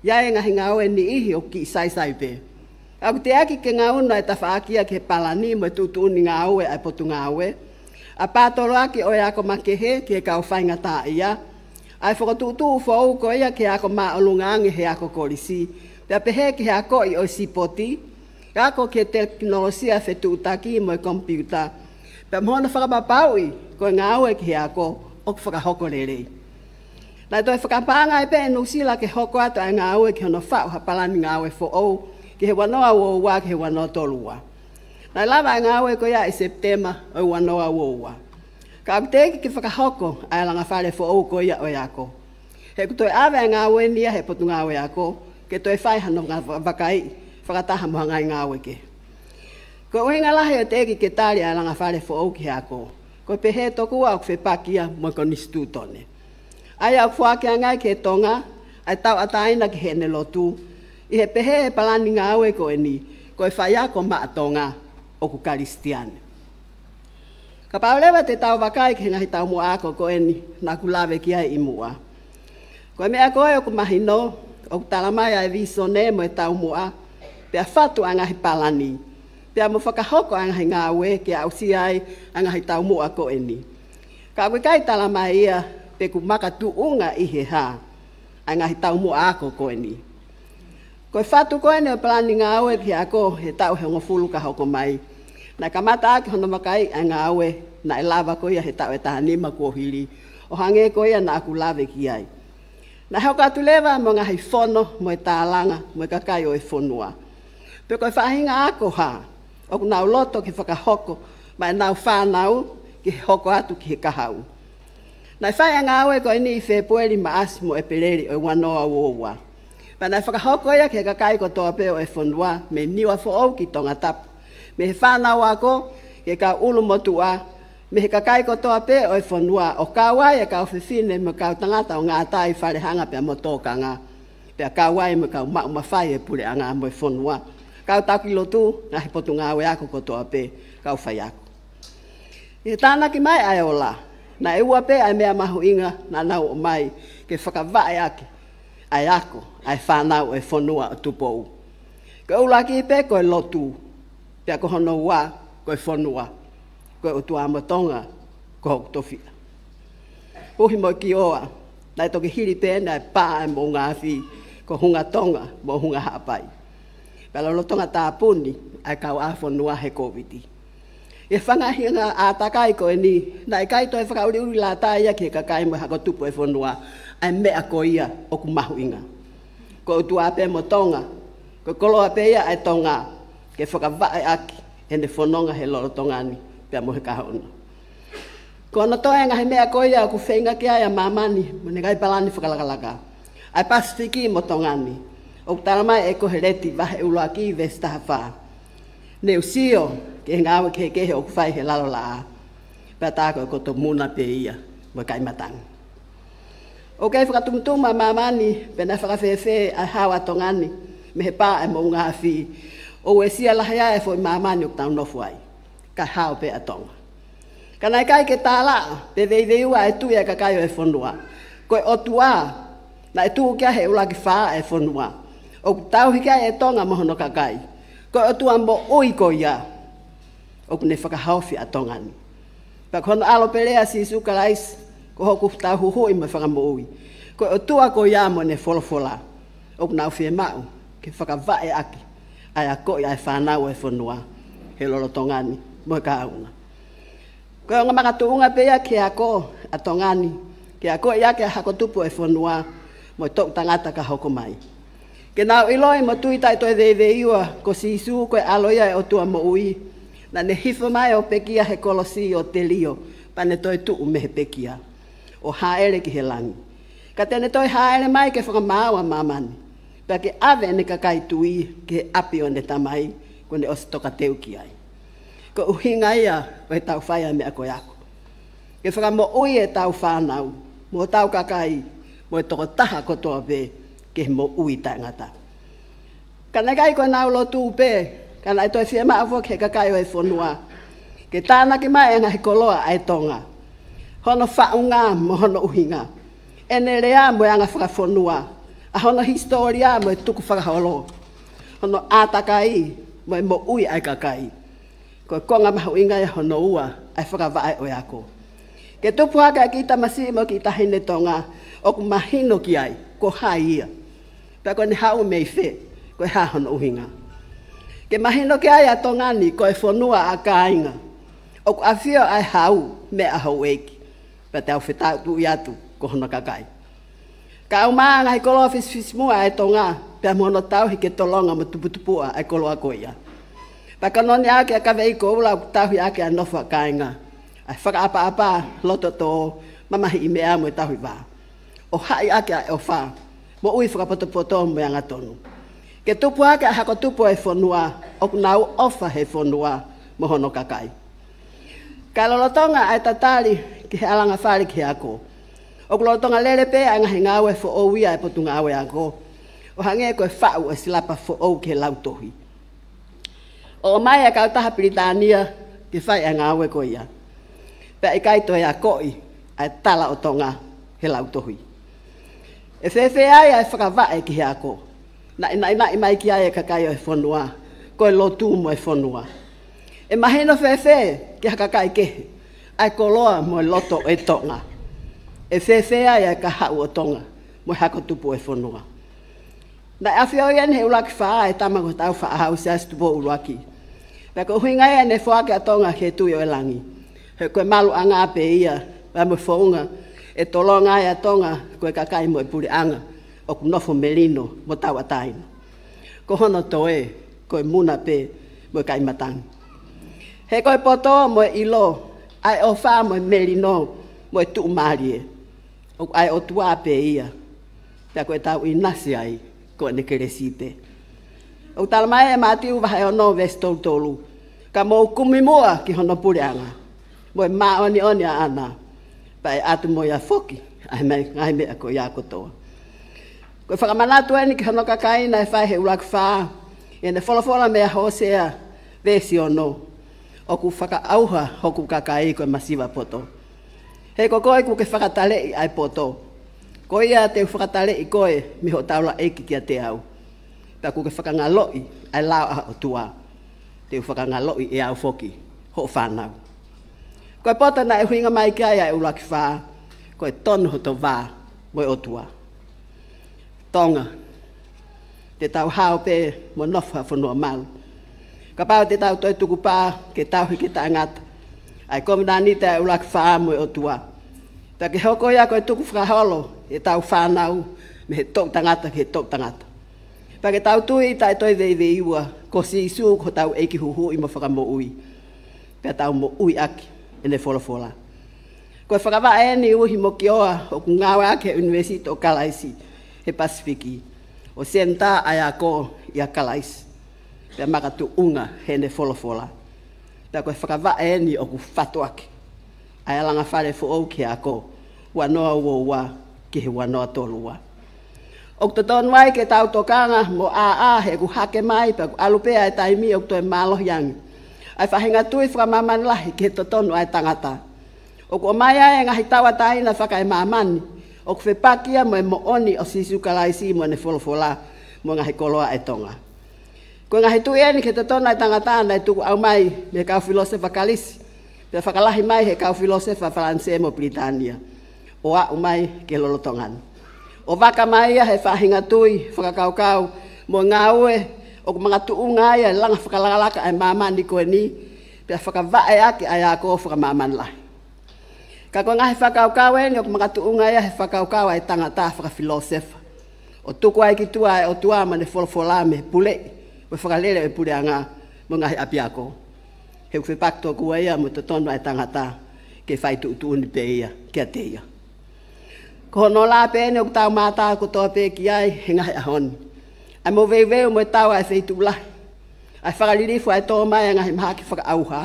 ʻi ai e ngaahi ngāue ʻe niʻihi ʻoku kiʻi saisai pē. Ka ʻoku teʻeki ke ngaue ʻa e tafaʻaki ia ki he palani mo e tuʻutuʻuni ngāue ʻa e Potungāue, ʻa e pātoloaki ʻo e ako makehe ki he kau faingataʻaʻia, ʻa e fokotuʻutuʻu foʻou ko ia ki he ako māʻolunga ange he ako kolisi, pea pehē ki he akoʻi ʻo e sipoti, ako ki he tekinolosia fetuʻutaki mo e komipiuta, pea mo hono fakapapauʻi ko e ngāue ki he ako ʻoku fakahoko lelei. Naʻe toe fakapaʻanga ai pē ʻe Nuʻusila ke hoko atu ʻa e ngāue ki hono faʻu ha palani ngāue foʻou ki he ua noa ua ua ki he ua noa tolu ua. Naʻe lava ʻa e ngāue ko ia ʻi Sepitema ʻo e ua noa ua ua. Ka ʻoku teʻeki ke fakahoko ʻa e langa fale foʻou ko ia ʻo e ako. He ʻoku toe ʻave ʻa e ngāue ni ia he Potungāue Ako ke toe fai hano nga-, vakaiʻi fakataha mo ha ngaahi ngāue kehe. Ko e ʻuhinga lahi ʻo e teʻeki ke tali ʻa e langa fale foʻou ki he ako, ko e pehē tokua ʻoku fepaki ia mo e Konisitūtone, ʻa ia ʻoku foaki ange ai ki he Tonga ʻa e tauʻatāina ki heʻene lotu, ʻi he pehē ʻe he palani ngāue ko eni, ko e faiako maʻa Tonga ʻoku Kalisitiane. Kapau leva te tau vakai ki he ngaahi taumuʻa ako ko eni naʻa ku lave ki ai ʻi muʻa, ko e meʻa ko ē ʻoku mahino, ʻoku talamai ʻa e vīsone mo e taumuʻa, pea fatu ʻa e ngaahi palani, pea mo fakahoko ʻa e ngaahi ngāue ke aʻusia ai ʻa e ngaahi taumuʻa ko eni. Ka ʻoku ʻikai talamai ia pe ʻoku makatuʻunga ʻi he hā ʻa e ngaahi taumuʻa ako ko eni. Ko e fatu ko eni ʻo e palani ngāue ki he ako he taʻu ʻe hongofulu ka hoko mai, naʻe kamata ʻaki hono vakaiʻi ʻa e ngāue naʻe lava ko ia he taʻu ʻe taha nima kuo hili, ʻo hangē ko ia naʻa ku lave ki ai. Naʻe hoko atu leva mo e ngaahi fono mo e tālanga mo e kakai ʻo e fonua pe ko e faʻahinga ako hā ʻoku nau loto ke fakahoko maʻa ʻenau fānau ke hoko atu ki he kahaʻu. Naʻe fai ʻa e ngāue ko eni ʻi Fēpueli, Maʻasi mo ʻEpeleli ʻo e ua noa ua ua. Pea naʻe fakahoko ia ki he kakai kotoa pē ʻo e fonua, mei Niuafoʻou ki Tongatapu, mei he fānau ako ki he kau ʻulumotuʻa, mei he kakai kotoa pē ʻo e fonua, ʻo kau ai e kau fefine mo e kau tangata ʻo ngātai, falehanga pea mo tōkanga, pea kau ai mo e kau maʻu mafai ʻo e puleʻanga mo e fonua, kau taki lotu, ngaahi Potungāue Ako kotoa pē, kau faiako. ʻI he tānaki mai ʻa e ola, naʻe ua pē ʻa e meʻa mahuʻinga naʻa nau ʻomai ke fakavaʻe ʻaki ʻa e ako ʻa e fānau ʻo e fonua ʻo Tupou. Ko e ʻuluaki pē ko e lotu, pea ko hono ua ko e fonua, ko e ʻOtua mo Tonga ko hoku tofiʻa. Huhi mo Kioa, naʻe toki hili pē ʻena e pā ʻa e moʻunga afi ko Hunga Tonga mo Hunga Haʻapai. Pea lolotonga tāpuni ʻa e kauʻāfonua he Kōviti. ʻI he faʻahinga ʻātakai ko eni, naʻe ʻikai toe fakaʻuliʻuli lata ia ki he kakai mo e hako tupu ʻo e fonua ʻa e meʻa ko ia ʻoku mahuʻinga. Ko e ʻOtua pē mo Tonga, ko e koloa pē ia ʻa e Tonga, ke fakavaʻe ʻaki ʻene fononga he lolotonga ni pea mo he kahaʻu na. Ko hono toe ngaahi meʻa ko ia ʻoku feinga ki ai ʻa māmani mo ʻene ngaahi palani fakalakalaka, ʻa e Pasifiki mo Tonga ni, ʻoku talamai ʻe Koheleti vahe ʻuluaki veesi taha fā: Ne u sio ki he ngāue kehekehe ʻoku fai he lalo laʻā, pea tā ko e koto muna pē ia mo e kai matangi. ʻOku kei fakatumutumu ʻa māmani pe naʻe fakafēfē ʻa e hao ʻa Tonga ni mei he pā ʻa e moʻunga afi, ʻo uesia lahi ai e foʻi māmani ʻoku tau nofo ai, kae hao pē ʻa Tonga. Ka naʻe ʻikai ke tālaʻa pe veiveiua ʻa e tui ʻa e kakai ʻo e fonua. Ko e ʻOtua naʻe tuʻu ki ai he ʻuluaki fā ʻa e fonua, ʻoku tauhi ki ai ʻe Tonga mo hono kakai, ko e ʻOtua moʻui ko ia, ʻoku ne fakahaofi ʻa Tonga ni. Pea ko hono ʻAlo pele ʻa Sīsū Kalaisi, ko hoku tauhuhuʻi mo e fakamoʻui. Ko e ʻOtua ko ia mo ʻene folofola, ʻoku nau fiemaʻu ke fakavaʻe ʻaki ʻa e akoʻi ʻa e fānau ʻo e fonua he lolotonga ni mo e kahaʻu na. Ko e ongo makatuʻunga pē ia ki he ako ʻa Tonga ni, ke akoʻi ʻaki ʻa e hako tupu ʻo e fonua mo e toʻu tangata ka hoko mai, ke nau ʻiloʻi mo tui taʻe toe veiveiua ko Sīsū ko e ʻAlo ia ʻo e ʻOtua moʻui, naʻa ne hifo mai ʻo pekia he kolosi ʻo telio, pea ne toe tuʻu mei he pekia ʻo hāʻele ki he langi. Ka te ne toe hāʻele mai ke fakamaau ʻa māmani, pea ke ʻave ʻene kakai tui ki he ʻapi ʻo ʻene Tamai kuo ne ʻosi tokateu ki ai. Ko e ʻuhinga ia ʻo ʻetau fai ʻa e meʻa ko e ako, ke fakamoʻui ʻetau fānau mo hotau kakai mo e tokotaha kotoa pē ki he moʻui taʻengata. Ka naʻe ʻikai ko ʻenau lotu pē, ka naʻe toe fiemaʻu foki he kakai ʻo e fonua ke tānaki mai e ngaahi koloa ʻa e Tonga, hono faʻunga mo hono ʻuhinga, ʻene lea mo e anga fakafonua, ʻa hono hisitōlia mo e tukufakaholo, hono ʻātakai mo e moʻui ʻa e kakai. Ko e konga mahuʻinga ia hono ua ʻa e fakavaʻe ʻo e ako, ke tupu hake ʻa e kiʻi tamasiʻi mo e kiʻi taʻahine Tonga ʻoku mahino ki ai ko hai ia, pea ko ʻene haʻu mei fē, ko e hā hono ʻuhinga. Ke mahino ki ai ʻa Tonga ni ko e fonua ʻa kāinga, ʻoku ʻafio ʻa e hau mei he houʻeiki, pea te u fetautuʻi atu ko hono kakai. Ka ʻoku maʻu ʻa e ngaahi koloa fisifisimuʻa ʻa e Tonga, pea mo hono tauhi ke tolonga mo tuputupuʻa ʻa e koloa ko ia. Pea ko hono ʻomi ʻaki ʻa e kaveʻi koula ʻoku tauhi ʻaki ʻa e nofo ʻa kāinga, ʻa e fakaʻapaʻapa, loto tō, mamahiʻi meʻa mo e tauhi vā, ʻo haʻi ʻaki ʻa e ʻofa, moʻui fakapotopoto mo e angatonu, ke tupu hake ʻa e hako tupu ʻo e fonua, ʻoku nau ʻofa he fonua mo hono kakai. Ka lolotonga ʻa e tatali ki he ʻalanga fale ki he ako, ʻoku lolotonga lele pē ʻa e ngaahi ngāue foʻou ia ʻa e Potungāue Ako, ʻo hangē ko e faʻu ʻo e silapa foʻou ki he lautohi, ʻo ʻomai ʻa e kautaha Pilitānia ke fai ʻa e ngāue ko ia, pea ʻikai toe akoʻi ʻa e tala ʻo Tonga he lautohi. ʻE fēfē ai ʻa e fakavaʻe ki he ako naʻe naʻinaʻi mai ki ai e kakai ʻo e fonua, ko e lotu mo e fonua? ʻE mahino fēfē ki ha kakai kehe ʻa e koloa mo e loto ʻo e Tonga? ʻE fēfē ai ʻa e kahaʻu ʻo Tonga mo e hako tupu ʻo e fonua? Naʻe ʻafioʻi ʻeni he ʻuluaki fā ʻa e tama ko Tāufaʻāhau Siaosi Tupou ʻUluaki. Pea ko e ʻuhinga ia ʻene foaki ʻa Tonga ki he Tuʻi ʻo e Langi, he ko e maluʻanga pē ia, pea mo e founga ʻe tolonga ai ʻa Tonga ko e kakai mo e puleʻanga ʻoku nofo melino mo tauʻatāina. Ko hono toe, ko e muna pē mo e kai matangi. He ko e poto mo e ʻilo, ʻa e ʻofa mo e melino mo e tuʻumālie, ʻoku ʻa e ʻOtua pē ia, pea ko ʻetau ʻinasi ai ko ʻene kelesi pē. ʻOku talamai ʻe Mātiu vahe ono veesi tolu tolu: Ka mou kumi muʻa ki hono puleʻanga mo e māʻoniʻoni ʻaʻana, pea ʻe ʻatu mo ia foki ʻa e ngaahi meʻa ko ia kotoa. Ko e fakamanatu ʻeni ki hono kakai naʻe fai he ʻuluaki fā ʻi heʻene folofola meia Hōsea, veesi ono: ʻoku fakaʻauha hoku kakai ko e masiva poto. He ko koe kuo ke fakataleʻi ʻa e poto. Ko ia te u fakataleʻi koe mei hoʻo taulaʻeiki kiate au. Pea kuo ke fakangaloʻi ʻa e lao ʻa e ʻOtua. Te u fakangaloʻi ʻe au foki hoʻo fānau. Ko e poto naʻe ʻuhinga mai ki ai ʻa e ʻuluaki fā, ko e tonu hoto vā mo e ʻOtua. Tonga, te tau hao pē mo nofo ha fonua malu. Kapau te tau toe tukupā ke tauhi ke taʻengata ʻa e kovinānite ʻa e ʻuluaki fā mo e ʻOtua, pea ke hoko ia ko e tukufakaholo ʻetau fānau mei he toʻutangata ki he toʻutangata. Pea ke tau tui taʻe toe veiveiua ko Sīsū ko hotau ʻEiki Huhuʻi mo Fakamoʻui, pea tau moʻui ʻaki ʻene folofola. Ko e fakavaʻe eni ʻuhi mo Kioa ʻoku ngāueʻaki ʻe he ʻUnivēsiti ʻo Kalaisi he Pasifiki, ʻo senitā ʻa e ako ʻia Kalaisi, pea makatuʻunga heʻene folofola. Pea ko e fakavaʻe eni ʻoku fatu ʻaki ʻa e alanga fale foʻou ki he ako, ua noa ua ua ki he ua noa tolu ua. ʻOku totonu ai ke tau tokanga mo ʻāʻā he ʻoku hake mai pea ʻoku ʻalu pē ʻa e taimi ʻoku toe mālohi ange ʻa e faʻahinga tui fakamāmani lahi ki he totonu ʻa e tangata. ʻOku ʻomai ai e ngaahi tauʻatāina fakaemāmani ʻoku fepaki ia mo e moʻoni ʻo Sīsū Kalaisi mo ʻene folofola mo e ngaahi koloa ʻa e Tonga. Ko e ngaahi tui eni ki he totonu ʻa e tangata naʻe tukuʻau mai mei he kau filōsefa Kalisi, pea fakalahi mai he kau filōsefa Falanisē mo Pilitānia, ʻo aʻu mai ki he lolotonga ni. ʻO vaka mai ia he faʻahinga tui fakakaukau mo e ngāue ʻoku makatuʻunga ai ʻa e langa fakalakalaka ʻa e māmani ko eni, pea fakavaʻe ʻaki ʻa e ako fakamāmani lahi. Ka ko e ngaahi fakakaukau eni ʻoku makatuʻunga ia he fakakaukau ʻa e tangata fakafilōsefa, ʻo tuku ai ki tuʻa ʻa e ʻOtua mo ʻene folofola mei he puleʻi mo e fakalele ʻo e puleʻanga mo e ngaahi ʻapiako. He ʻoku fepaki tokua ia mo e totonu ʻa e tangata ke fai tuʻutuʻuni pē ia kiate ia. Ko hono lā pē eni ʻoku tau mātā kotoa pē ki ai he ngaahi ʻaho ni, ʻa e moveuveu mo e tau ʻa e feituʻu lahi, ʻa e fakalilifu ʻa e tō mai ʻa e ngaahi mahaki fakaʻauha,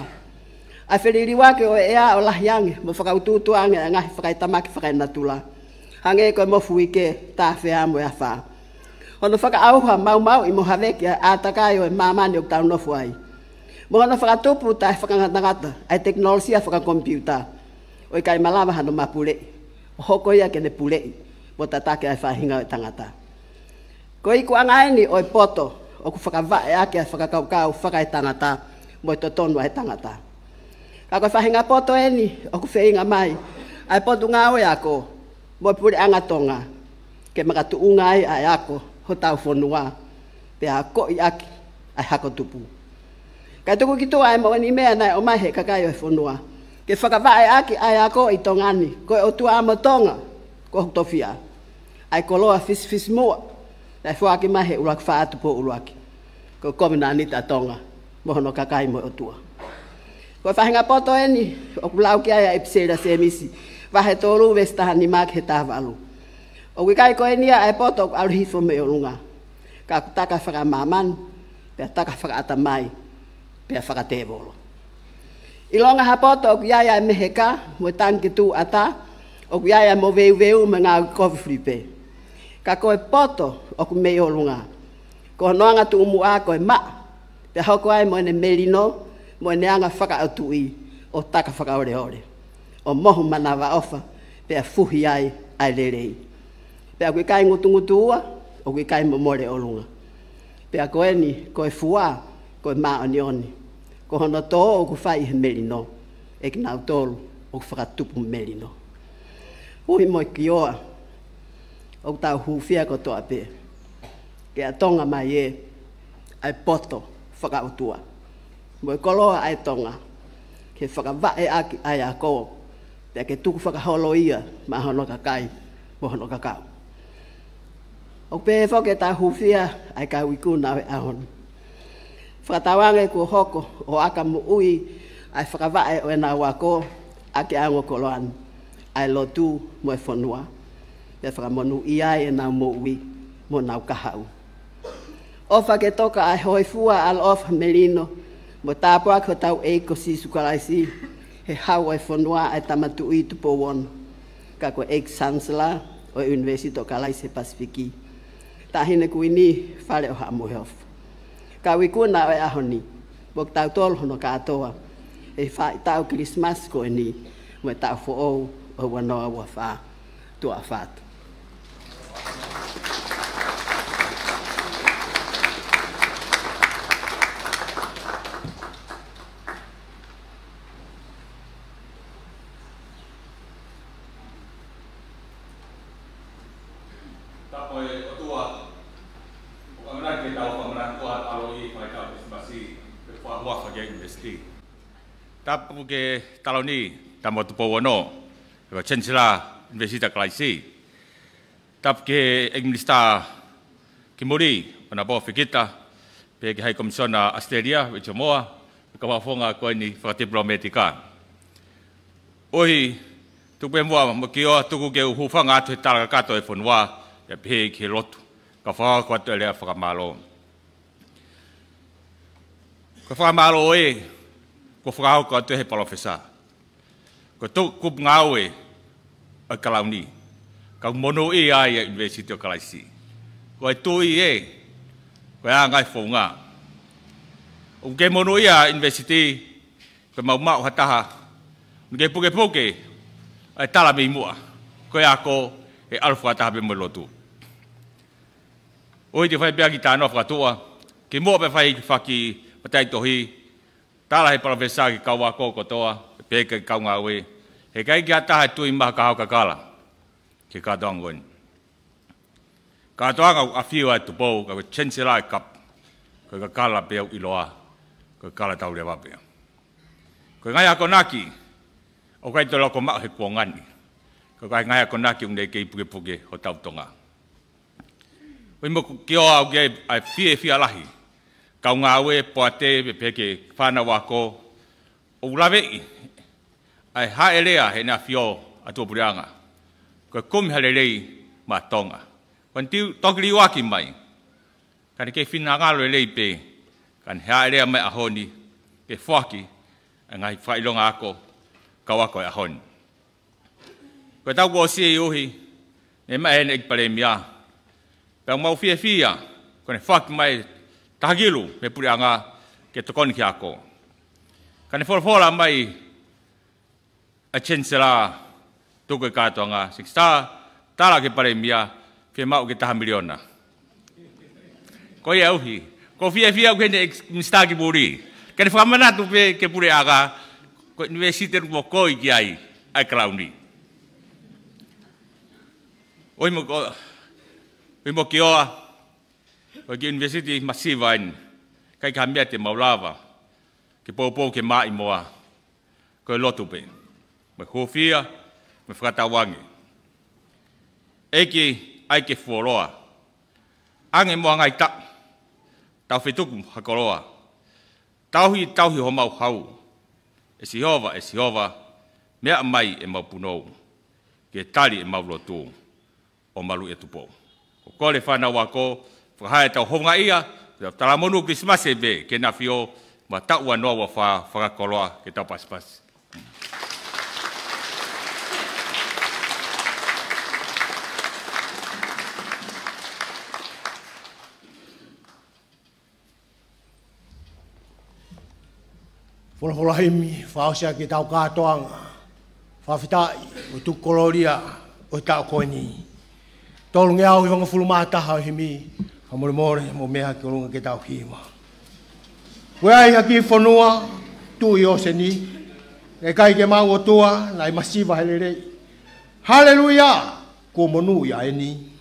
ʻa e feliliuaki ʻo e ʻea ʻo lahi ange mo fakautuutu ange ʻa e ngaahi fakaʻitamaki fakaenatula, hangē ko e mofuike, tāfea mo e afā. Hono fakaʻauha maumauʻi mo haveki ʻa e ʻātakai ʻo e māmani ʻoku tau nofo ai, mo hono fakatupu taʻefakangatangata ʻa e tekinolosia fakakomipiuta, ʻo ʻikai malava hano mapuleʻi, ʻo hoko ia ke ne puleʻi mo tataki ʻa e faʻahinga ʻo e tangata. Ko e ikuʻanga eni ʻo e poto ʻoku fakavaʻe ʻaki ʻa e fakakaukau fakaetangata mo e totonu ʻa e tangata. Ka ko e faʻahinga poto eni ʻoku feinga mai ʻa e Potungāue Ako mo e Puleʻanga Tonga ke makatuʻunga ai ʻa e ako hotau fonua, pea akoʻi ʻaki ʻa e hako tupu. Kae tuku ki tuʻa ʻa e moʻoni meʻa naʻe ʻomai he kakai ʻo e fonua ke fakavaʻe ʻaki ʻa e ako ʻi Tonga ni, ko e ʻOtua ʻa Tonga ko hoku tofiʻa, ʻa e koloa fisifisimuʻa naʻe foaki mai he ʻUluaki Fā Tupou ʻUluaki, ko e kovinānite ʻa Tonga mo hono kakai mo e ʻOtua. Ko e faʻahinga poto eni ʻoku lau ki ai ʻa e ʻIpiseli ʻa Sēmisi vahe tolu veesi taha nima ki he taha valu. ʻOku ʻikai ko eni ia ʻa e poto ʻoku ʻalu hifo mei ʻolunga, ka ʻoku taka fakamāmani, pea taka fakaʻatamai, pea fakatēvolo. ʻIlonga ha poto ʻoku ʻi ai ʻa e meheka mo e tangi ke tuʻu ʻatā, ʻoku ʻi ai ʻa e moveuveu mo e ngāue kovi fulipē. Ka ko e poto ʻoku mei ʻolunga, ko hono anga tuʻumuʻa ko e maʻa, pea hoko ai mo ʻene melino mo ʻene anga fakaʻotuʻi, ʻo taka fakaoleole, ʻo mohu manavaʻofa, pea fuhi ai ʻa e lelei. Pea ʻoku ʻikai ngutungutuua, ʻoku ʻikai momole ʻolunga. Pea ko eni, ko e fua, ko e māʻoniʻoni, ko hono tō ʻoku fai ʻi he melino ʻe kinautolu ʻoku fakatupu melino. Ui mo Kioa, ʻoku tau hūfia kotoa pē ke ʻatonga mai ē ʻa e poto fakaʻotua mo e koloa ʻa e Tonga, ke fakavaʻe ʻaki ʻa e ako, pea ke tukufakaholo ia maʻa hono kakai mo hono kakau. ʻOku pehē foki ʻetau hūfia ʻa e kau ikuna ʻo e ʻaho ni. Fakatauange kuo hoko ʻo ʻakamoʻui ʻa e fakavaʻe ʻo ʻenau ako ʻaki ʻa e ongo koloa ni, ʻa e lotu mo e fonua, pea fakamonūʻia ai ʻenau moʻui mo ʻenau kahaʻu. ʻOfa ke toka ʻa e hōifua ʻaloʻofa melino mo tāpuaki hotau ʻEiki ko Sīsū Kalaisi he hau ʻo e fonua ʻa e Tama Tuʻi Tupou Ono, ka ko e ʻEiki Sanisela ʻo e ʻUnivēsiti ʻo Kalaisi he Pasifiki, Taʻahine Kuini Fale ʻo Haʻa Moheofo. Kau ikuna ʻo e ʻaho ni, mo kitautolu hono kātoa, ʻi he faʻahitaʻu Kilisimasi ko eni mo e taʻu foʻou ʻo e ua noa ua fā. Tuʻa ʻofa atu. Tapu e ʻOtua, ʻoku ʻamanaki ke tau fakamanatu ʻa e ʻaloʻi faʻahitaʻu Kilisimasi, ke fakahuafa ki he ʻunivēsiti. Tapu ki he taloni, Tama Tupou Ono, ko e Chancellor ʻUnivēsiti ʻa Kalaisi. Tapu ki he ʻEiki Minisitā ki muli, ʻAna Pō Fekita, pehē ki he High Commissioner ʻAositelēlia, Rachel Moore, mo e kau fakafofonga ko eni fakatipilōmētika. ʻOi, tuku pē muʻa mo kioa, tuku ke u hūfanga atu he tala kakato ʻo e fonua, pea pehē ki he lotu, kae fakahoko atu e lea fakamālō. Ko e fakamālō ē, kuo fakahoko atu ʻe he Palōfesa. Ko e toʻukupu ngāue ʻa e Kalauni, ka ʻoku monūʻia ai ʻa e ʻUnivēsiti ʻo Kalaisi. Ko e tui ē, ko e anga e founga. ʻOku ke monūʻia ʻa e ʻunivēsiti, ko e maumau ha taha, ʻoku ke pukepuke ʻa e tala mei muʻa, ko e ako ʻe ʻalu fakataha pē mo e lotu. ʻOi, te u fai pē ʻa e kiʻi talanoa fakatuʻa, kimuʻa pea fai e kiʻi fakamatātahi, tala ʻe he Palōfesa ki he kau ako kotoa, pehē ki he kau ngāue, heʻikai ke ʻi ai ha taha ʻe tui mai ha kahaʻu kakala ki he kātoanga ko eni. Kātoanga ʻoku ʻafio ai ʻa Tupou, ka ko e Chancellor ʻa e kapa, ko e kakala pē ʻoku ʻiloa, ko e kakala tau leva pē. Ko e ngaahi akonaki, ʻoku ʻikai toe loko maʻu he kuonga ni, ka ko e ngaahi akonaki ʻoku ne kei pukepuke hotau Tonga. ʻOi, mo kioa ʻoku ʻi ai ʻa e fiefia lahi, kau ngāue, poate, pehē ki he fānau ako, ʻoku laveʻi ʻa e haʻele ʻa ʻEne ʻAfio ʻa Tuʻapuleʻanga, ko e kumi ha lelei maʻa Tonga. Ko eni tiu toki liuaki mai, ka ne kei finangalo lelei pē, ka ne haʻele mai ʻaho ni, ke foaki ʻa e ngaahi fakaʻilonga ako, kau ako ʻo e ʻaho ni. Ko e taʻu kuo ʻosi ʻi ʻuhi, ne maʻu ʻe he ʻEiki Palēmia. Pea ʻoku mau fiefia, ko ʻene foaki mai taha kilu mei he puleʻanga ke tokoni ki he ako. Ka ne folofola mai ʻa e Chancellor, tuku e kātoanga, Six Star, tala ki he Palēmia, fiemaʻu ke taha miliona. Ko ia ʻuhi, ʻoku ou fiefia ʻoku ʻi heni e Minisitā ki muli. Ka ne fakamanatu pē ki he puleʻanga, ko e ʻunivēsiti ʻoku mokoi ki ai ʻa e Kalauni. ʻOi mo ko-, ʻoi mo kioa, ko e kiʻi ʻunivēsiti masiva eni, ʻikai ke ʻi ai ha meʻa te mau lava ke poupou ki he maʻimoa, ko e lotu pē, mo e hūfia, mo e fakatauange. ʻEiki, ʻai ke fuoloa. ʻAnge mo e ngaahi taʻu, tau fetuku ha koloa. Tauhi, tauhi homau hau. ʻE Sihova, ʻe Sihova, meʻa mai ʻemau punou, ke tali ʻemau lotu, ʻo malu ʻe Tupou. ʻOku kole fānau ako, fakahā ʻetau houngaʻia, ʻetau talamonū Kilisimasi pē ki heʻene ʻAfio, mo e taʻu ua noa ua fā fakakoloa ke tau pasipasi. Folofola himi, fakaʻosi ʻaki ʻetau kātoanga. Fakafetaʻi, ʻo tuku kolōlia ʻo e taʻu ko eni. Tolungeau hivangofulu mā taha ʻo e himi, fakamolemole, mou meʻa ki ʻolunga ke tau hiva. Ko e ʻai ha kiʻi fonua, tuʻu ʻi ʻōseni. Naʻe ʻikai ke maʻu ʻOtua, naʻe masiva he lelei. Haleluia, kuo monūʻia eni.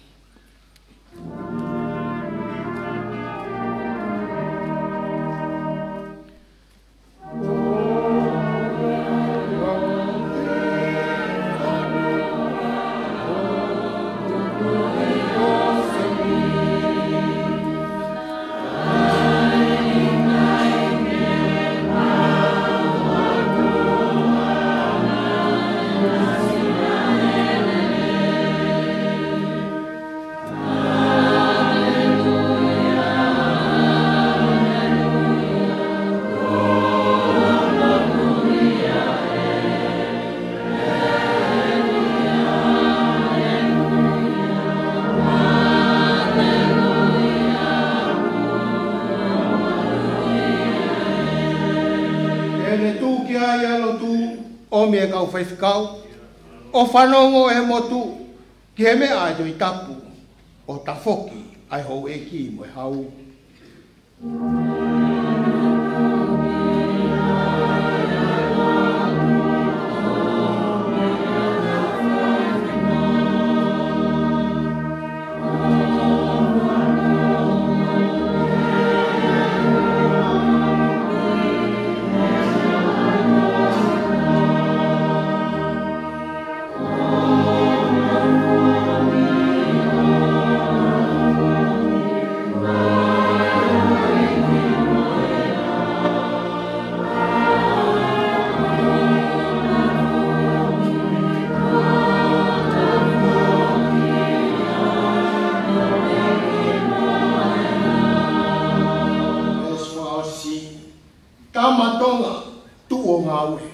ʻEne tuku ki ai ʻa e lotu, ʻomi ʻe he kau faifekau, ʻo fanongo ʻe he motu ki he meʻa ʻa e Tohi Tapu, ʻo tafoki ʻa e houʻeiki mo e hau. Tama Tonga, tuʻu ʻo ngāue,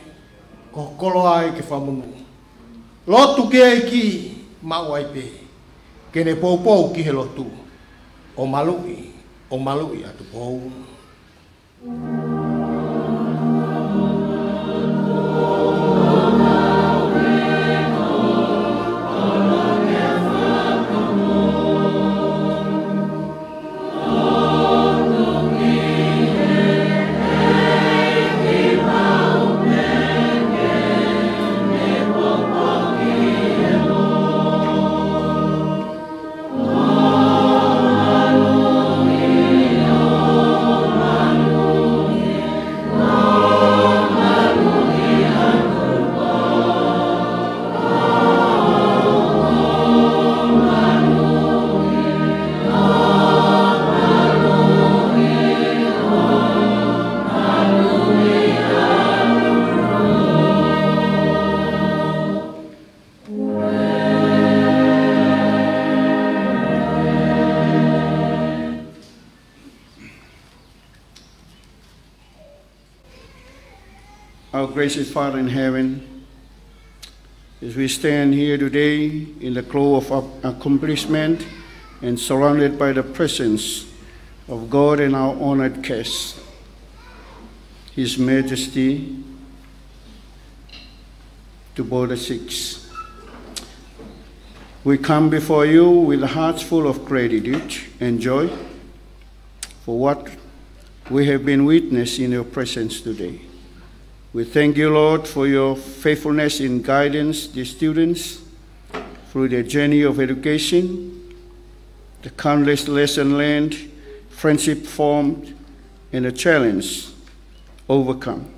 ko ho koloa ʻa e ʻEiki ke fakamonū. Lotu ki he ʻEiki, maʻu ai pē, ke ne poupou ki he lotu, ʻo maluʻi, ʻo maluʻi ʻa Tupou. Our gracious Father in heaven, as we stand here today in the glow of ac-, accomplishment and surrounded by the presence of God and our honored guest, His Majesty Tupou the Sixth, we come before you with hearts full of gratitude and joy for what we have been witness in your presence today. We thank you, Lord, for your faithfulness in guidance the students through their journey of education, the countless lesson learned, friendship formed, and the challenge overcome.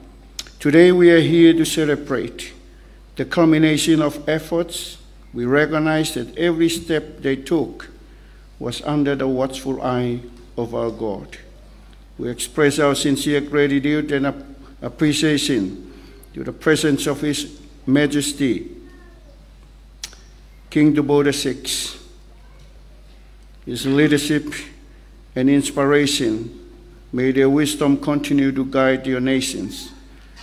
Today we are here to celebrate the culmination of efforts. We recognize that every step they took was under the watchful eye of our God. We express our sincere gratitude and ap-, appreciation to the presence of His Majesty, King Tupou the Sixth, his leadership and inspiration. May their wisdom continue to guide your nations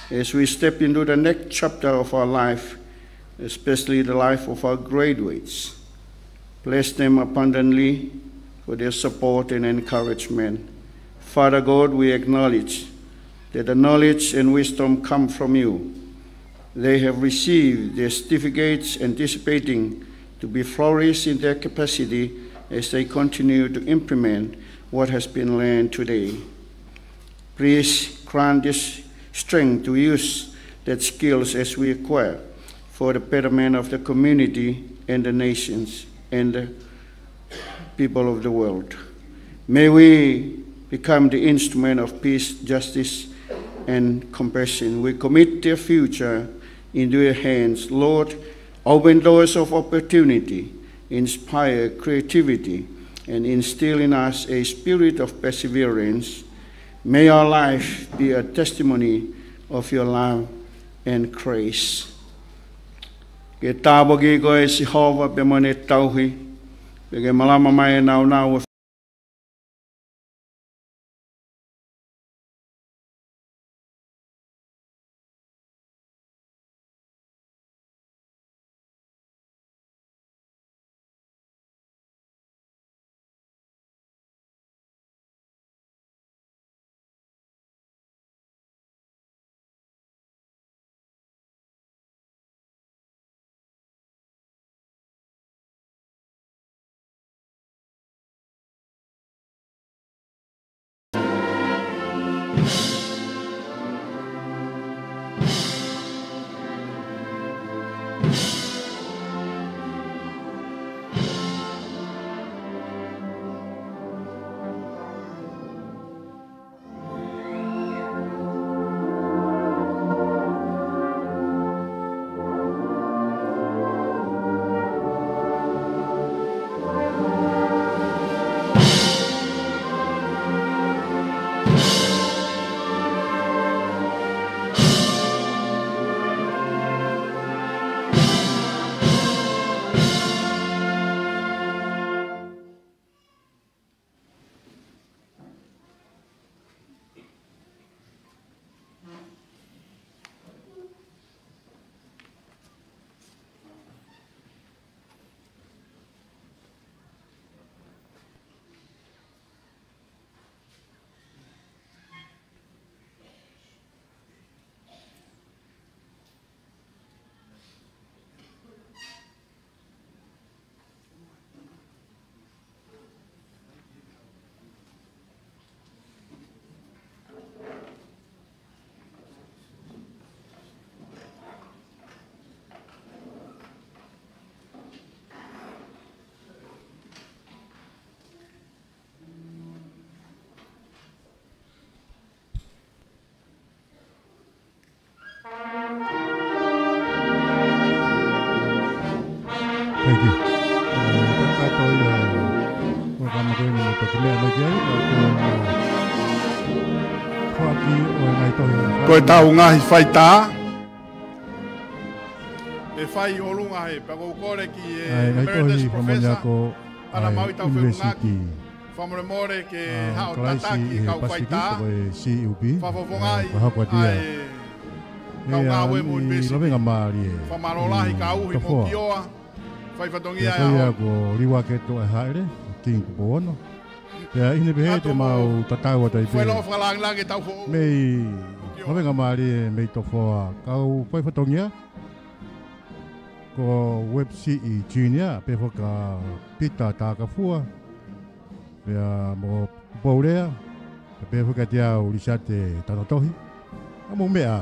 as we step into the next chapter of our life, especially the life of our graduates. Bless them abundantly for their support and encouragement. Father God, we acknowledge that the knowledge and wisdom come from you. They have received their certificates, anticipating to be flourished in their capacity as they continue to implement what has been learned today. Please grant this strength to use that skills as we acquire for the betterment of the community and the nations and the people of the world. May we become the instrument of peace, justice, and compassion. We commit their future into your hands. Lord, open doors of opportunity, inspire creativity, and instill in us a spirit of perseverance. May our life be a testimony of your love and grace. Ke tāpuakiʻi koe ʻe Sihova pea mo ʻene tauhi, pea ke malama mai ʻa e nāunau ʻo Meʻa mai ki ai, ka ko e foaki ʻo e ngaahi tohi. Ko e tau ngaahi faitā. ʻE fai ʻolunga he, pea ʻoku ou kole ki he ʻa e ngaahi Emeritus tohi Professor fakamoniako ʻa e Anamaui Taufaʻahau Funga. University. Fakamolemole ke ʻa haʻo Kalaisi tataki he kau Pasifiki, faitā. Ko e C U P. Fakafofongaʻi ʻa e fahakoatia. ʻA e kau ngāue mo e university. Lavengamālie. Fakamālō lahi ka uhi mo Tofoa. Kioa. Fai fatongia. Pea ko ia ʻo ko Liuaketo ʻa e Haʻele, King Tupou Ono. Pea ʻi heʻene pehē te mau tatau atu ai pē. Fai loa fakalāngilangi tau foʻou. Mei Kioa. Lavengamālie mei Tofoa, kau fai fatongia. Ko Websiʻi Junior, pea foki ʻa Pita Takafua. Pea mo Paulea, pea foki ʻa Tiau Lisiate Tanotohi. ʻA mo meʻa.